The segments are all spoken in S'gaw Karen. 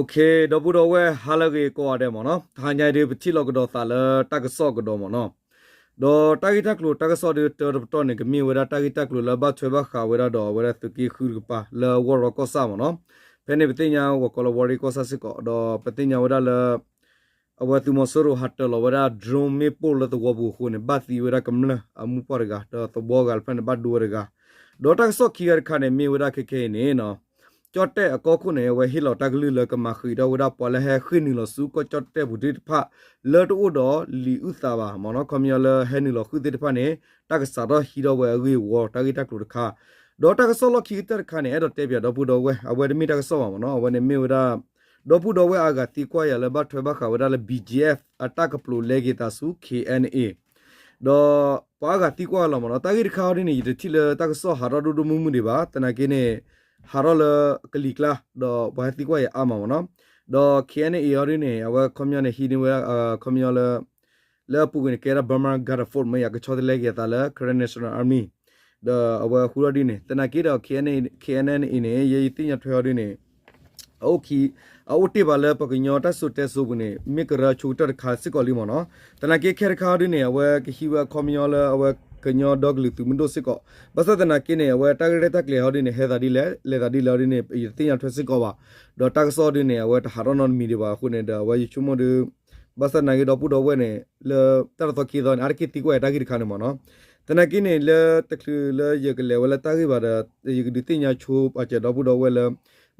ဒီပုၢ်ဒီဝဲၢ် ဟါလၢအဂ့ၤကိးဂၤဒဲးမ့ၢ်နီၤ, တဟါညါအံၤဒုး ပထံၣ်လိာ်ကဒီးသးလၢတၢ်ကစီၣ်ကဒီးမ့ၢ်နီၤ, ဒီးတၢ်ဂ့ၢ်တၢ်ကျိၤတၢ်ကစီၣ်ဒုး တၢတပတီၢ်န့ၣ် ကမ့ၢ်ဝဲဒၣ်တၢ်ဂ့ၢ်တၢ်ကျိၤလၢဘၣ်ထွဲဘၣ်ဃးဝဲဒၣ်ဒီးအဝဲဒၣ်သုးက့ဃုတကပၤ လၢဝီၢ်ရီကီၢ်ဆၣ်မ့ၢ်နီၤ, ဖဲန့ၣ်ပသ့ၣ်ညါဝဲကိးလၢဝီၢ်ရီကီၢ်ဆၣ်စ့ၢ်ကီး ဒီးပသ့ၣ်ညါဝဲဒၣ်လၢ အဝဲသုးမီၤစိရိၤဟးတၢၤလီၤဝဲဒၣ် drone မ့ၣ်ပိၢ်လၢသဝီပူၤအဃိန့ၣ် ဘၣ်သံဝဲဒၣ်ကမျၢၢ်အမုၢ်ပှၢ်တဂၤ ဒီးသဝီဂၤတဖျၢၣ်န့ၣ် ဘၣ်ဒိဝဲတဂၤ, ဒီးတၢ်ကစီၣ်ခံဂၤတခါန့ၣ် မ့ၢ်ဝဲဒၣ်ခဲခဲအံၤန့ၣ် ကၠီၣ်တဲၣ်အကီၢ်ခိၣ်န့ၣ် အဝဲဟ့ၣ်လီၤတၢ်ကလုၢ်လၢကမၤဃံးထီၣ်ဝဲဒၣ်ပှၤလၢဟဲဃ့ၢ်နုာ်လီၤဆူကီၢ်ကၠီၣ်တဲၣ်ပူၤသ့ၣ်တဖၣ် လၢတအိၣ်ဒီးလံာ်အုၣ်သးဘၣ်မ့ၢ်နီၤ, ခီပညီလၢဟဲနုာ်လီၤဃုာ်သ့ၣ်တဖၣ်န့ၣ် တၢ်ကစးထီၣ်ဟံးထီၣ်ဝဲအဂ့ၢ်အဝီတၢ်ဂ့ၢ်တၢ်ကျိၤတခါ, ဒီးတၢ်ကစီၣ်လီၢ်ခံကတၢၢ်တခါန့ၣ် အဲၣ်ဒိးတဲပၠးဒီပုၢ်ဒီဝဲၢ် အဝဲတမ့ၢ်တၢ်ကစီၣ်ဘၣ်မ့ၢ်နီၤ, အဝဲန့ၣ်မ့ၢ်ဝဲဒၣ် ဒီပုၢ်ဒီဝဲၢ်အါဂၤသံကွၢ်ယၤလၢဘၣ်ထွဲဘၣ်ဃးဝဲဒၣ်လၢ BGF အတၢ်ကပျိးလဲက့ၤသးဆူ KNA ဒီးပှၤအါဂၤသံကွၢ်လီၤမ့ၢ်နီၤ, တၢ်ဂ့ၢ်တခါအံၤဒ်န့ၣ် ယတထံၣ်လၢတၢ်ကစီၣ်ဟးထီၣ်ဒိၣ်ဒိၣ်မုၢ်မုၢ်ဒံးဘၣ်, သနာ်က့န့ၣ် ဟးထီၣ်လၢကလံၤကျါ ဒီးပှၤဟဲသံကွၢ်ယၤအါမးမ့ၢ်နီၤ, ဒီး KNA အံၤဒ်န့ၣ် အဝဲခီပညီန့ၣ် ဟံးန့ၢ်ဝဲ ခီပညီလၢ လၢအပူၤကွံာ်န့ၣ် ကဲဒၣ် Burma Guard Force မ့ၢ်ယၤ ကဆီတလဲက့ၤအသးလၢ Karen National Army ဒီးအဝဲဟူထီၣ်ဒ်န့ၣ် သနာ်က့ဒီး KNA န့ၣ် ယဲယသ့ၣ်ညါထွဲအီၤဒ်န့ၣ် အအိၣ်ခံ အအိၣ်တ့ၢ်ဘၣ်လၢပှၤကညီတၢ်စိၤတဲစိၤပူၤန့ၣ် မ့ၢ်ကရၢဆိကတၢၢ်တခါစ့ၢ်ကီးလံမ့ၢ်နီၤ, သနာ်က့ခဲတခါအံၤဒ်န့ၣ် အဝဲကဟံးဝဲအခီပညီလၢအဝဲကညီဒီကလုာ်သုးမုၢ်ဒိၣ်စ့ၢ်ကီး, ဘၣ်ဆၣ်သနာ်က့န့ၣ် အဝဲတၢ်ရဲၣ်တၢ်ကျဲၤအံၤဒ်န့ၣ် ဟဲသးဒ်လဲၣ် လဲၤသးဒ်လဲၣ်အံၤဒ်န့ၣ် ယတသ့ၣ်ညါထွဲစ့ၢ်ကီးဘၣ်, ဒီးတၢ်ကစီၣ်ဒ်န့ၣ် အဝဲတဟးထီၣ်နီတမံၤဒံးဘၣ်အဃိန့ၣ်ဒီး အဝဲယဆိကမိၣ်ဒီး ဘၣ်ဆၣ်သနာ်က့ဒီပုၢ်ဒီဝဲၢ်န့ၣ် လၢတၢ်တသီခံသီန့ၣ် အါတက့ၢ်သံကွၢ်ယၤတၢ်ဂ့ၢ်တခါန့ၣ်မ့ၢ်နီၤ, သနာ်က့န့ၣ် လၢတချုးလၢယကလဲၤဝဲလၢတၢ်ဂ့ၢ်ဘၣ်ဒီး ယကဒုးသ့ၣ်ညါဆိပာ်စၢၤဒီပုၢ်ဒီဝဲၢ်လၢ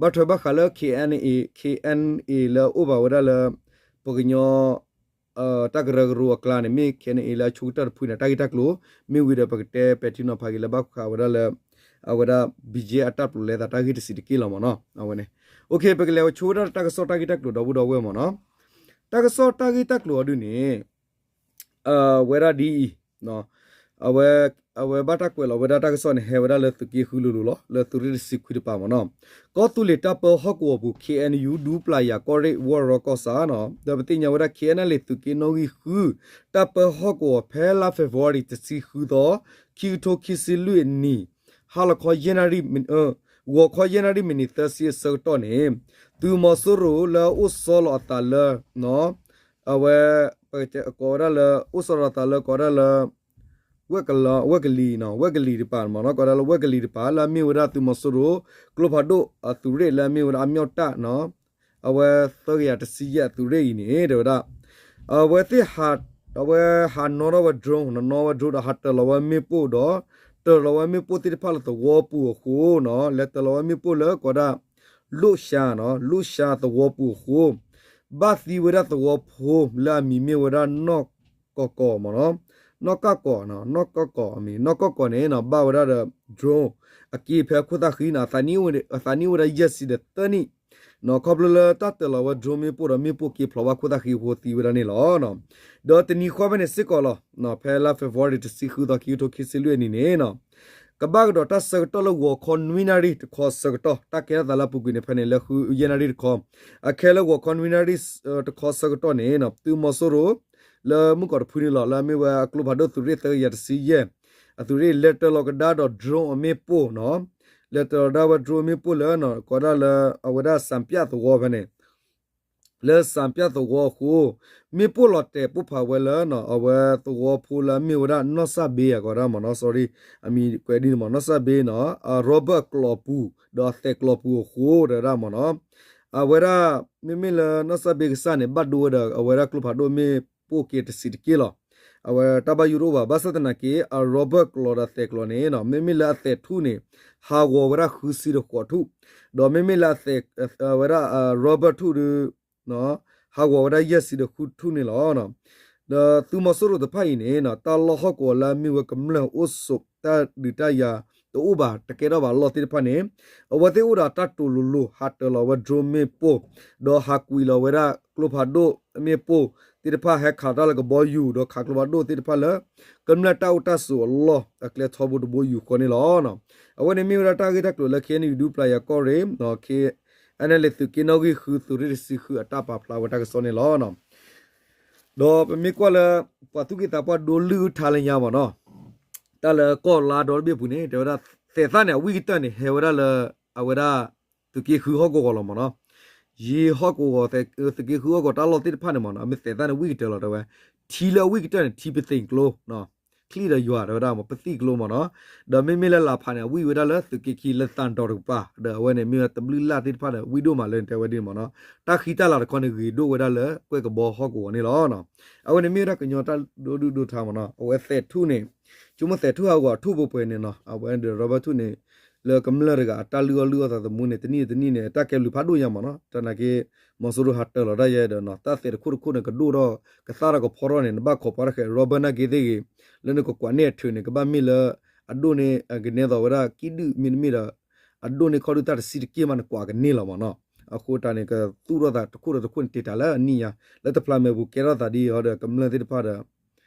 ဘၣ်ထွဲဘၣ်ဃးလၢ KNA KNA လၢအအိၣ်ဘၣ်ဝဲဒၣ်လၢ ပှၤကညီ တၢ်ကရၢကရိအကျါန့ၣ် မ့ၢ် KNA လၢအဆိကတၢၢ်တဖုန့ၣ် တၢ်ဂ့ၢ်တၢ်ကျိၤ မ့ၢ်ဝံၤဒီး ပကတဲပဲာ်ထံနီၤဖးက့ၤလၢဘၣ်ဃးဝဲဒၣ်လၢ အဝဲဒၣ် BGF အတၢ်ပျိးလဲသးတၢ်ဂ့ၢ်တဆံးတက့ၢ်လီၤမ့ၢ်နီၤ အဝဲန့ၣ်, ပကလဲၤဝဲဆိဝဲဒၣ်တၢ်ကစီၣ်တၢ်ဂ့ၢ်တၢ်ကျိၤဒီပုၢ်ဒီဝဲၢ်မ့ၢ်နီၤ, တၢ်ကစီၣ်တၢ်ဂ့ၢ်တၢ်ကျိၤအံၤဒ်န့ၣ် ဝဲဒၣ်ဒ်အံၤ အဝဲ အဝဲဘၣ်တၢ်ကွဲးလီၤဝဲဒၣ်တၢ်ကစီၣ်န့ၣ် ဟဲဝဲဒၣ်လၢသုးက့ဃုလိၤလိၤလီၤ လၢသုးရ့ၣ်တဆံခွံတပၤမ့ၢ်နီၤ, ကီၢ်သူလ့ၤတၢ်ပၢဟီၣ်ကဝီၤပူၤ KNU ဒူပျၤယၤကီၢ်ရ့ၣ်ဝီၢ်ရီကီၢ်ဆၣ်နီၤ, ဒီးပသ့ၣ်ညါဝဲဒၣ် KNLA သုးက့နီၣ်ဂံၢ်ဃု တၢ်ပၢဟီၣ်ကဝီၤဖဲလါ February တဆံဃုသီ ခံကထိခံဆံလွံၢ်အနံၣ် ဟါလီၤခီယဲၢ်နၣ်ရံၣ် ဂီၤခီယဲၢ်နၣ်ရံၣ်မံးနံးသၢဆံအဆၢကတီၢ်န့ၣ် သုးမီၤစိရိၤလၢအအိၣ်ဆီလီၤအသးလၢ အဝဲ ကိးဝဲဒၣ်လၢ အိၣ်ဆီလီၤအသးလၢ ကိးဝဲဒၣ်လၢ ဝဲၢ်ကလံၤ ဝဲၢ်ကလံၤတပၤမ့ၢ်နီၤ, ကိးဝဲဒၣ်လၢဝဲၢ်ကလံၤတပၤ လၢအမ့ၢ်ဝဲဒၣ်သုးမီၤစိရိၤ ကျိဖးဒိၣ်အသုးရ့ၣ်လၢအမ့ၢ်ဝဲဒၣ်အမြောက်တပ်နီၤ, အဝဲသၢကယၤတဆံယဲၢ်အသုးရ့ၣ်အံၤန့ၣ် တဲဝဲဒၣ် အဝဲသ့ၣ် အဝဲဟးနီၣ်ထီၣ်ဝဲ drone နီၣ်နီၣ်ဝဲ drone ဒီးဟးတၢၤလီၤဝဲမ့ၣ်ပိၢ်ဒီး တၢၤလီၤဝဲမ့ၣ်ပိၢ်သ့ၣ်တဖၣ်လၢသဝီပူၤအဃိနီၤ, လဲၤတၢၤလီၤဝဲမ့ၣ်ပိၢ်လၢကိးဒၣ် လိၣ်ရှါနီၤ, လိၣ်ရှါသဝီပူၤအဃိ ဘၣ်သံဝဲဒၣ်သဝီဖိလၢအမံၤမ့ၢ်ဝဲဒၣ်နီၢ်ကီၢ်ကီၢ်မ့ၢ်နီၤ, နီၢ်ကီၢ်ကီၢ်နီၤ, နီၢ်ကီၢ်ကီၢ်အမံၤ နီၢ်ကီၢ်ကီၢ်န့ၣ်နီၤ ဘၣ်ဝဲဒၣ်ဒီး drone အက့ဖဲခိၣ်သၣ်ဃံနီၤ, အသးနံၣ်အိၣ်ဝဲဒၣ်ယဲၢ်ဆံဒီးသၢနံၣ်နီၤ, ခီဖျိလၢတၢ်တၢၤလီၤဝဲ drone မ့ၣ်ပိၢ်ဒီးမ့ၣ်ပိၢ်က့ဖျိးဘၣ်ခိၣ်သၣ်ဃံအဃိသံဝဲဒၣ်န့ၣ်လီၤ. ဒီးတနံၤဃီဖဲန့ၣ်စ့ၢ်ကီးလီၤ, ဖဲလါ February တဆံဃုသီ ခံကထိခံဆံလွံၢ်အနံၣ်န့ၣ်နီၤ ကဘၣ်ကဒီးတၢ်ဆၢကတီၢ်လၢဂီၤခီနွံနၣ်ရံၣ်တခီဆၢကတီၢ် တၢ်ကဲထီၣ်သးလၢအပူၤကွံာ်န့ၣ် ဖဲန့ၣ်လၢဃုယဲၢ်နၣ်ရံၣ်တခီ, အခဲလၢဂီၤခီနွံနၣ်ရံၣ်တခီဆၢကတီၢ်န့ၣ်နီၤ သုးမီၤစိရိၤ လၢမုၢ်ကီၢ်တဖုန့ၣ်လီၤ လၢအမ့ၢ်ဝဲအကျိဖးဒိၣ်သုးရ့ၣ်သၢကယၤတဆံယဲၢ် အသုးရ့ၣ်လဲၤတၢၤလီၤကဒါဒီး drone အမ့ၣ်ပိၢ်နီၤ, လဲၤတၢၤလီၤကဒါဝဲ drone အမ့ၣ်ပိၢ်လၢ ကိးဒၣ်လၢ အဝဲဒၣ်စၣ်ပၠၣ်သဝီဖဲန့ၣ် လၢစၣ်ပၠၣ်သဝီအဃိ မ့ၣ်ပိၢ်လီၤတဲာ်ပိၢ်ဖးဝဲလၢ အဝဲသဝီဖိလၢအမ့ၢ်ဝဲဒၣ်နီၢ်စၢ်ဘ့ဧါ ကိးဒၣ်မ့ၢ်နီၤ, sorry အမံၤကွဲးဒ်န့ၣ်မ့ၢ် နီၢ်စၢ်ဘ့နီၤ အ Robert ကျိာ်ပူၤ ဒီးအသဲးကျိာ်ပူၤအဃိ တဲဝဲဒၣ်မ့ၢ်နီၤ, အဝဲဒၣ် မ့မ့ၢ်လၢနီၢ်စၢ်ဘ့ကစၢ်န့ၣ် ဘၣ်ဒိဝဲဒီး အဝဲဒၣ်ကျိဖးဒိၣ်မ့ၣ်ပိၢ်က့တဆံးတက့ၢ်လီၤ. အဝဲတၢ်ဘၣ်ယိၣ်တအိၣ်ဘၣ် ဘၣ်ဆၣ်သနာ်က့ အ Robert ကျိာ်ဒီးအသဲးကျိာ်န့ၣ် မ့မ့ၢ်လၢအသဲးထူၣ်န့ၣ် ဟးဂီၤဝဲဒၣ်ဃုဆံဒီးဃိးထူၣ်, ဒီးမ့မ့ၢ်လၢအသဲး ဝဲဒၣ် Robert ထူၣ်ဒီး ဟးဂီၤဝဲဒၣ်ယဲၢ်ဆံဒီးဃုထူၣ်န့ၣ်လီၤ. ဒီးသုးမီၤစိရိၤတဖၣ်အံၤန့ၣ် တၢ်လီၢ်ဟီၣ်ကဝီၤလၢအမ့ၢ်ဝဲကမျၢၢ်အိၣ်ဆိးတၢ်ဒုးတၢ်ယၤတအိၣ်ဘၣ် တကဲထီၣ်ဘၣ်အလီၢ်သ့ၣ်တဖၣ်န့ၣ် အဝဲသ့ၣ်အိၣ်ဒီးတၢ်တိာ်လိၤလိၤ ဟးတၢၤလီၤဝဲ drone မ့ၣ်ပိၢ် ဒီးဟးကွံာ်လီၤဝဲဒၣ်ကျိဖးဒိၣ်မ့ၣ်ပိၢ်သ့ၣ်တဖၣ် ဟဲခးတၢ်လၢကဘီယူၤ ဒီးခးကျိဖးဒိၣ်သ့ၣ်တဖၣ်လၢ ကမျၢၢ်တၢ်အိၣ်တၢ်ဆိးအလီၢ်အကျဲထီဘိတဘိယူၤဃီန့ၣ်လီၤ. အဝဲန့ၣ်မ့ၢ်ဝဲဒၣ်တၢ်ဂ့ၢ်တၢ်ကျိၤလၢ KNU ဒူပျၤယၤကီၢ်ရ့ၣ် KNLA သုးက့နီၣ်ဂံၢ်ဃု သုးရ့ၣ်တဆံဃုအတၢ်ပာ်ဖျါဝဲတၢ်ကစီၣ်န့ၣ်လီၤ. ဒီးပမ့ၢ်ကွၢ်လၢ ပှၤသူၣ်က့သးပှၢ်ဒိလုၢ်ထါလၢညါမ့ၢ်နီၤ, တၢ်လၢကီၢ်လါဒီတဘ့ၣ်အပူၤန့ၣ် တဲဝဲဒၣ် သဲးသၣ်န့ၣ် အဝံၣ်ကတၢၢ်န့ၣ် ဟဲဝဲဒၣ်လၢ အဝဲဒၣ် သုးက့ဃုဟီၣ်ကဝီၤလီၤမ့ၢ်နီၤ. ယ့ၤဟီၣ်ကဝီၤ သုးက့ဃုဟီၣ်ကဝီၤတၢ်လီၢ်သ့ၣ်တဖၣ်န့ၣ်မ့ၢ်နီၤ အမ့ၢ်သဲးသၣ်န့ၣ်ဝံၣ်ကတၢၢ်လီၤတဲဝဲ, ထံလၢအဝံၣ်ကတၢၢ်န့ၣ် ထံပသ့ၣ်ကျိ ချံၣ်ဒီးယွၤတဲဝဲဒၣ်မ့ၢ် ပသံၣ်ကျိမ့ၢ်နီၤ, ဒီးမ့မ့ၢ်လၢလးဖးန့ၣ် အဝံၣ်ဝဲဒၣ်လၢသုးက့ခံလၢသးတီၤတကပၤ ဒီးအဝဲန့ၣ်မ့ၢ်ဝဲတဘျုးလၢ်သ့ၣ်တဖၣ်ဒီး ဝံၣ်ဒိၣ်မးလၢန့ၣ်တဲဝဲဒ်န့ၣ်မ့ၢ်နီၤ, တၢ်ဃံတၢ်လၤတခီန့ၣ် ဂ့ၤဒိၣ်ဝဲဒၣ်လၢကွဲၢ်ကဘီဟီၣ်ကဝီၤန့ၣ်လီၤ. အဝဲန့ၣ်မ့ၢ်ဝဲဒၣ်ကညီတၢ်ဒိၣ်ဒုၣ်ဒိၣ်ထါမ့ၢ်နီၤ, အဝဲသဲးထူၣ်န့ၣ် ဆိကမိၣ်သဲးထူၣ်ဟးဂီၤထူၣ်ပှဲၤပှဲၤန့ၣ်နီၤ, အဝဲဒီး Robert ထူၣ်န့ၣ် လၢကမျၢၢ်တဂၤအတၢ်လုၢ်အီၣ်လုၢ်အီသးသမူန့ၣ် တနံၣ်တနံၣ်န့ၣ် တၢ်ကဲဘျုးဖးဒိၣ်ညါမ့ၢ်နီၤ, တနာ်က့ မီၤစိရိၤဟးတၢၤလီၤတၢ်ယဲဒီးနီၤ တၢ်သဲးတခိၣ်တခိၣ်န့ၣ် ကဒိၣ်ထီၣ်ကသၣ်ထီၣ်ကဖီထီၣ်န့ၣ် နဘၣ်ခိးပှၤတၢ်ဃဲး Robert နာ်က့သ့ၣ်ဂ့ၤ, လၢနကကွၢ်န့ၢ်အထုးန့ၣ် ကဘၣ်မ့ၢ်လၢ အဒိၣ်န့ၣ် ကနဲသိးဝဲဒၣ်ကံၣ်ဒုၣ်မ့တမ့ၢ်ဒီး အဒိၣ်န့ၣ်ခီဒုၣ်တၢ်တဆံးတက့ၢ်မး နကွၢ်ကန့ၢ်လီၤမ့ၢ်နီၤ, အဃိတၢ်န့ၣ် ကသူၣ်ထီၣ်သးတခိၣ်ဒီးတခိၣ်န့ၣ် တ့ၢ်တၢ်လၢအနံၣ်ညါ လၢတဖျါမဲာ်ပူၤကဲထီၣ်သးဒ်အံၤဒီး ကမျၢၢ်သ့ၣ်တဖၣ်ဒီး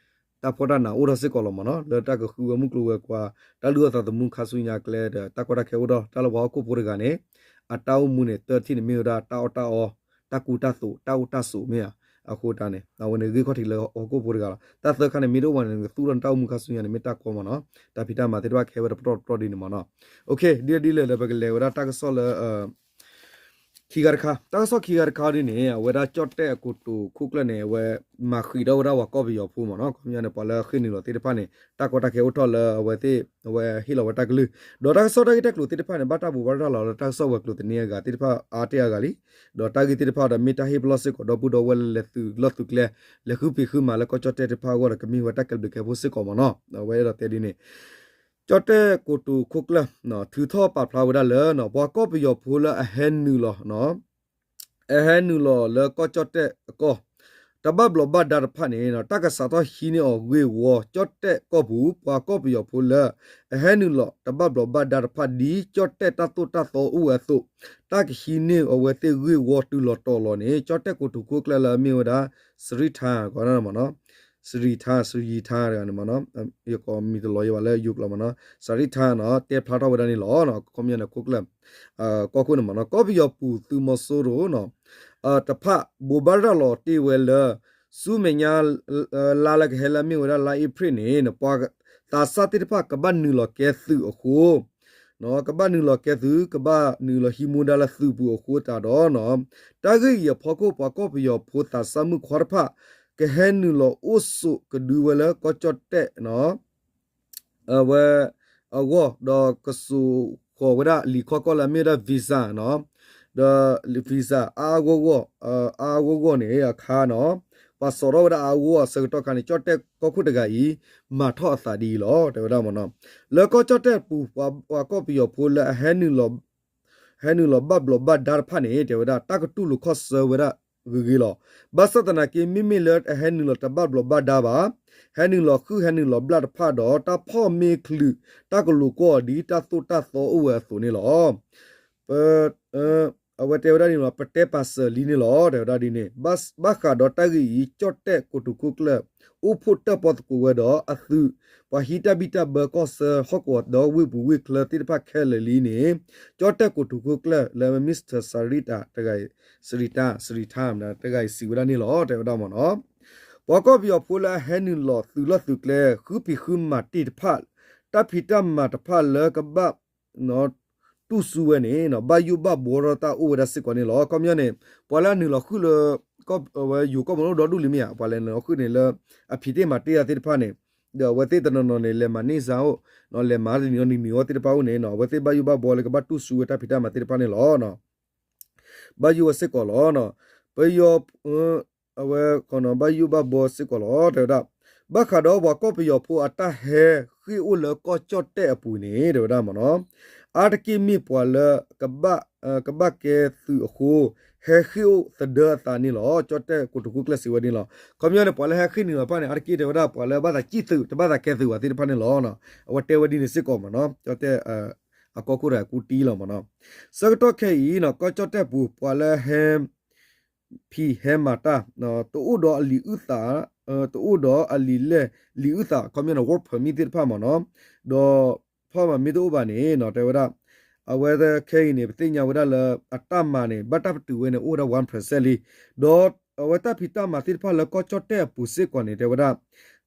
တၢ်ဖှီၣ်တၢ်နးအိၣ်ထီၣ်စ့ၢ်ကီးလီၤမ့ၢ်နီၤ, လၢတၢ်ကဃုဝဲမုၢ်ကျိၤဝဲၤကွာ် တၢ်လုၢ်အီၣ်သးသမူခါဆူညါကျဲဒီး တၢ်ကီတၢ်ခဲအိၣ်ထီၣ် တၢ်လၢပှၤဟီၣ်ခိၣ်ဖိတဂၤန့ၣ် အတၢ်အိၣ်မူန့ၣ် တထံၣ်န့ၣ် မ့ၢ်ဝဲဒၣ်တၢ်အီၣ်တၢ်အီ တၢ်ကူတၢ်သိး တၢ်အိၣ်တၢ်ဆိးမ့ၢ်ဧါ, အဃိတၢ်န့ၣ် အဝဲန့ၣ်ဂ့ၢ်ခီၣ်ထံးလၢဟီၣ်ခိၣ်ဖိတဂၤလီၤ, တၢ်သၢခါန့ၣ် မ့ၢ်တအိၣ်ဘၣ်န့ၣ် နကသူၣ်ထီၣ်နတၢ်အိၣ်မူခါဆူညါန့ၣ် မ့ၢ်တၢ်ကီမ့ၢ်နီၤ, တၢ်ဖံးတၢ်မၤသ့ၣ်တဖၣ်ကဲဝဲတပတီၢ်တပတီၢ်ဒ်န့ၣ်မ့ၢ်နီၤ, ဒ်လဲၣ်ဒ်လဲၣ်ဒီး ပကလဲၤဝဲဒၣ်တၢ်ကစီၣ်လၢ ခံဂၤတခါ, တၢ်ကစီၣ်ခံဂၤတခါဒ်န့ၣ် အဝဲဒၣ်ကၠီၣ်တဲၣ်ကိတိာ်ခိၣ်ကျၢၢ်န့ၣ် အဝဲမၤဃံးဒီးဝဲဒၣ်ပှၤကီၢ်ပယီၤဖိမ့ၢ်နီၤ, ခီပညီန့ၣ် ပှၤလၢဃ့ၢ်နုာ်လီၤသ့ၣ်တဖၣ်န့ၣ် တၢ်ကီတၢ်ခဲအိၣ်ထီၣ်လၢအဝဲသ့ၣ် အဝဲဟ့ၣ်လီၤဝဲတၢ်ကလုၢ်, ဒီးတၢ်ကစီၣ်တၢ်ဂ့ၢ်တၢ်ကျိၤသ့ၣ်တဖၣ်န့ၣ် ဘၣ်တၢ်ဘိးဘၣ်ရၤလီၤလၢတၢ်ကစီၣ်ဝဲၤကျိၤသန့အဂၤသ့ၣ်တဖၣ်အါတ့ၢ်အါဂၤလံ, ဒီးတၢ်ဂ့ၢ်သ့ၣ်တဖၣ်ဒီး မ့ၢ်တၢ်ဟ့ၣ်ပလီၢ်စ့ၢ်ကီး ဒီပုၢ်ဒီဝဲၢ်လၢလဲၤသုးလီၢ်သုးကျဲ လဲၤဃုဖံးဃုမၤလၢကီၢ်ကၠီၣ်တဲၣ်တဖၣ်အဂီၢ်ဒီး ကမ့ၢ်ဝဲတၢ်ကဲဘျုးကဲဖှိၣ်စ့ၢ်ကီးမ့ၢ်နီၤ, အဝဲအဲၣ်ဒိးတဲဒ်န့ၣ် ကၠီၣ်တဲၣ်ကိတိာ်ခိၣ်ကျၢၢ် ထုးထီၣ်ပာ်ဖျါဝဲဒၣ်လၢ ပှၤကီၢ်ပယီၤဖိလၢအဟဲနုာ်လီၤ အဟဲနုာ်လီၤလၢကီၢ်ကၠီၣ်တဲၣ်အကီၢ် တဘၣ်ဘျီးဘၣ်ဒါတဖၣ်န့ၣ် တၢ်ကစးထီၣ်ဟံးန့ၢ်အီၤဂ့ၢ်ဝီ ကၠီၣ်တဲၣ်ကီၢ်ပူၤ ပှၤကီၢ်ပယီၤဖိလၢ အဟဲနုာ်လီၤတဘၣ်ဘျီးဘၣ်ဒါတဖၣ် ဒ်ကၠီၣ်တဲၣ်တၢ်သိၣ်တၢ်သီအိၣ်ဝဲအသိး တၢ်ကဟံးန့ၢ်အဝဲသ့ၣ်ဂ့ၢ်ဝီတုၤလီၤတီၤလီၤန့ၣ် ကၠီၣ်တဲၣ်ကိတိာ်ခိၣ်ကျၢၢ်လၢအမ့ၢ်ဝဲဒၣ် စရံထါ ကီးမ့ၢ်နီၤ စရံထါ စရံထါတဂၤန့ၣ်မ့ၢ်နီၤ ယကိးမံၤတလီၤယဘၣ်လၢယိၤကျိာ်မ့ၢ်နီၤ စရံထါနီၤ တဲဖျါထီၣ်ဝဲဒၣ်န့ၣ်လီၤ. ခီပညီန့ၣ် ခိၣ်ကျၢၢ် ကီၢ်ခိၣ်န့ၣ်မ့ၢ်နီၤ ကီၢ်ပယီၤပူၤသုးမီၤစိရိၤနီၤ တဖၣ်ဘိးဘၣ်ရၤလီၤတ့ၢ်ဝဲလၢ ဆူမဲာ်ညါ လါလၢကဟဲလၢအမ့ၢ်ဝဲဒၣ်လါအ့ဖြ့ၣ်န့ၣ် ပှၤသးစၢ်သ့ၣ်တဖၣ်ကဘၣ်နုာ်လီၤကဲသုးအဃိ ကဘၣ်နုာ်လီၤကဲသုး ကဘၣ်နုာ်လီၤဟံးမူဒါလၢသုးပူၤအဃိသတးဒီးနီၤ တၢ်ဂ့ၢ်အံၤအဖီခိၣ် ပှၤကီၢ်ပယီၤဖိသးစၢ်မုၣ်ခွါတဖၣ် ကဟဲနုာ်လီၤအိၣ်ဆိးကဒုဝဲလၢကီၢ်ကၠီၣ်တဲၣ်နီၤ အဝဲ အဂီၢ် ဒီးကစိာ်ဃီၤဝဲဒၣ်လံာ်ခီကီၢ်လၢအမ့ၢ်ဝဲဒၣ် visa နီၤ ဒီး visa အါအါဂီၢ်ဂီၢ် အါအါဂီၢ်ဂီၢ်န့ၣ်အခါနီၤ ပှၤစိာ်ထီၣ်ဝဲဒၣ်အါအါဂီၢ်ဂီၢ်အဆၢကတီၢ်ခါန့ၣ် ကၠီၣ်တဲၣ်ကီၢ်ခိၣ်တဂၤအံၤ မၤထီၣ်အသးဒ်အံၤလီၤ တဲဝဲဒၣ်မ့ၢ်နီၤ လၢကီၢ်ကၠီၣ်တဲၣ်ပူၤ ပှၤကီၢ်ပယီၤဖိလၢအဟဲနုာ်လီၤ ဟဲနုာ်လီၤဘၣ်ဘျီးဘၣ်ဒါတဖၣ်န့ၣ် တဲဝဲဒၣ် တၢ်ကတူၢ်လိာ်ခီၣ်ဆၢဝဲဒၣ်ဂ့ၤဂ့ၤလီၤ. ဘၣ်ဆၣ်သနာ်က့ မ့မ့ၢ်လၢအဟဲနုာ်လီၤတဘၣ်ဘျီးဘၣ်ဒါဘၣ်, ဟဲနုာ်လီၤဃုၢ်ဟဲနုာ်လီၤဘျၣ်တဖၣ်ဒီး တၢ်ဖီၣ်မ့ၢ်ချုး တၢ်ကလိၤကွီၢ်ဒ်တၢ်သိၣ်တၢ်သီအိၣ်ဝဲအသိးန့ၣ်လီၤ. ပ အဝဲတဲဝဲဒၣ်န့ၣ်လီၤ ပတဲပာ်စၢၤလံန့ၣ်လီၤ တဲဝဲဒၣ်ဒ်န့ၣ် ဘၣ်ဃးဒီးတၢ်ဂ့ၢ်အံၤ ကၠီၣ်တဲၣ်ကိတိာ်ခိၣ်ကျၢၢ် အိၣ်ဖှိၣ်တၢၣ်ပီသကိးဝဲဒီးအသုး ပှၤဟံးတၢ်ဘံၣ်တၢ်ဘၢကီၢ်ဆၢဟီၣ်ကဝီၤဒီးဝ့ၢ်ပူၤဝ့ၢ်ချၢသ့ၣ်တဖၣ်ခဲလၢာ်လံန့ၣ် ကၠီၣ်တဲၣ်ကိတိာ်ခိၣ်ကျၢၢ်လၢ Mister စရံတၢ တဂၤအံၤ စရံတၢ စရံတၢ တဂၤအံၤစံးဝဲဒၣ်န့ၣ်လီၤ တဲဝဲဒၣ်မ့ၢ်နီၤ ပှၤကီၢ်ပယီၤဖိလၢအဟဲနုာ်လီၤသုးလီၢ်သုးကျဲ ဃုဖံးဃုမၤတ့ၢ်တဖၣ် တၢ်ဖံးတၢ်မၤတဖၣ်လၢကဘၣ် တူၢ်စူဝဲန့ၣ် ဘၣ်ယိၣ်ဘၣ်ဘှီထီၣ်တၢ်အိၣ်ဝဲဒၣ်စ့ၢ်ကီးန့ၣ်လီၤ. ခီပညီန့ၣ် ပှၤလၢအနုာ်လီၤဃုာ်လၢ ဝဲယိၤကီၢ်ပူၤန့ၣ်အိၣ်ဒီဒူၣ်လံမ့ၢ်ဧါ ပှၤလဲၤနုာ်လီၤဃုာ်န့ၣ်လၢ အဖံးတ့ၢ်မၤတ့ၢ်တၢ်သ့ၣ်တဖၣ်န့ၣ် ဒီးအဝဲသ့ၣ်တနီၤနီၤန့ၣ် လဲၤမၤန့ၢ်စါအိၣ် လဲၤမၤတနံၤအီၤနံၤနံၤအီၤသ့ၣ်တဖၣ်အိၣ်န့ၣ် အဝဲသ့ၣ်ဘၣ်ယိၣ်ဘၣ်ဘှီလၢကဘၣ်တူၢ်စူဝဲတၢ်ဖံးတၢ်မၤသ့ၣ်တဖၣ်န့ၣ်လီၤ. ဘၣ်ယိၣ်ဝဲစ့ၢ်ကီးလီၤ. ပယီၤ အဝဲ ဘၣ်ယိၣ်ဘၣ်ဘှီစ့ၢ်ကီးလီၤ တဲဝဲဒၣ် ဘၣ်ဃးဒီးပှၤကီၢ်ပယီၤဖိအတၢ်ဟဲဃ့ၢ်အိၣ်လၢကီၢ်ကၠီၣ်တဲၣ်အပူၤန့ၣ် တဲဝဲဒၣ်မ့ၢ်နီၤ အါတက့ၢ်မ့ၢ်ပှၤလၢ ကဘၣ်ကဲသုးအဃိ ဟဲဃ့ၢ်အိၣ်သဒၢအသးန့ၣ်လီၤ. ကၠီၣ်တဲၣ်ကိတိာ်ခိၣ်ကျၢၢ်စံးဝဲန့ၣ်လီၤ. ခီပညီန့ၣ် ပှၤလၢဟဲဃ့ၢ်နုာ်လီၤတဖၣ်န့ၣ် အါတက့ၢ်တဲဝဲဒၣ် ပှၤလၢဘၣ်သးစံၣ်သုး တဘၣ်သးကဲသုးဘၣ်သ့ၣ်တဖၣ်န့ၣ်လီၤ. အဝဲတဲဝဲဒ်န့ၣ်စ့ၢ်ကီးမ့ၢ်နီၤ ကၠီၣ်တဲၣ် အကီၢ်ခိၣ်တဂၤကူတံၢ်လီၤမ့ၢ်နီၤ ဆၢကတီၢ်ခဲအံၤ ကီၢ်ကၠီၣ်တဲၣ်ပူၤ ပှၤလၢဟဲ ဖံးဟဲမၤတၢ် တအိၣ်ဒီးအလံာ်အုၣ်သး တအိၣ်ဒီးအလံာ်လဲၢ် လံာ်အုၣ်သး ခီပညီန့ၣ် work permit သ့ၣ်တဖၣ်မ့ၢ်နီၤ ဒီးဖီၣ်မၤမ့ၢ်တအိၣ်ဘၣ်န့ၣ် တဲဝဲဒၣ် အဝဲခဲအံၤန့ၣ် ပသ့ၣ်ညါဝဲဒၣ်လၢ အတၢ်မၤန့ၣ် ဘၣ်တၢ်ပတုာ်ဝဲန့ၣ် အိၣ်ဝဲဒၣ် one percent လံ ဒီးအဝဲတၢ်ဖံးတၢ်မၤသ့ၣ်တဖၣ်လၢကီၢ်ကၠီၣ်တဲၣ်အပူၤစ့ၢ်ကီးန့ၣ် တဲဝဲဒၣ်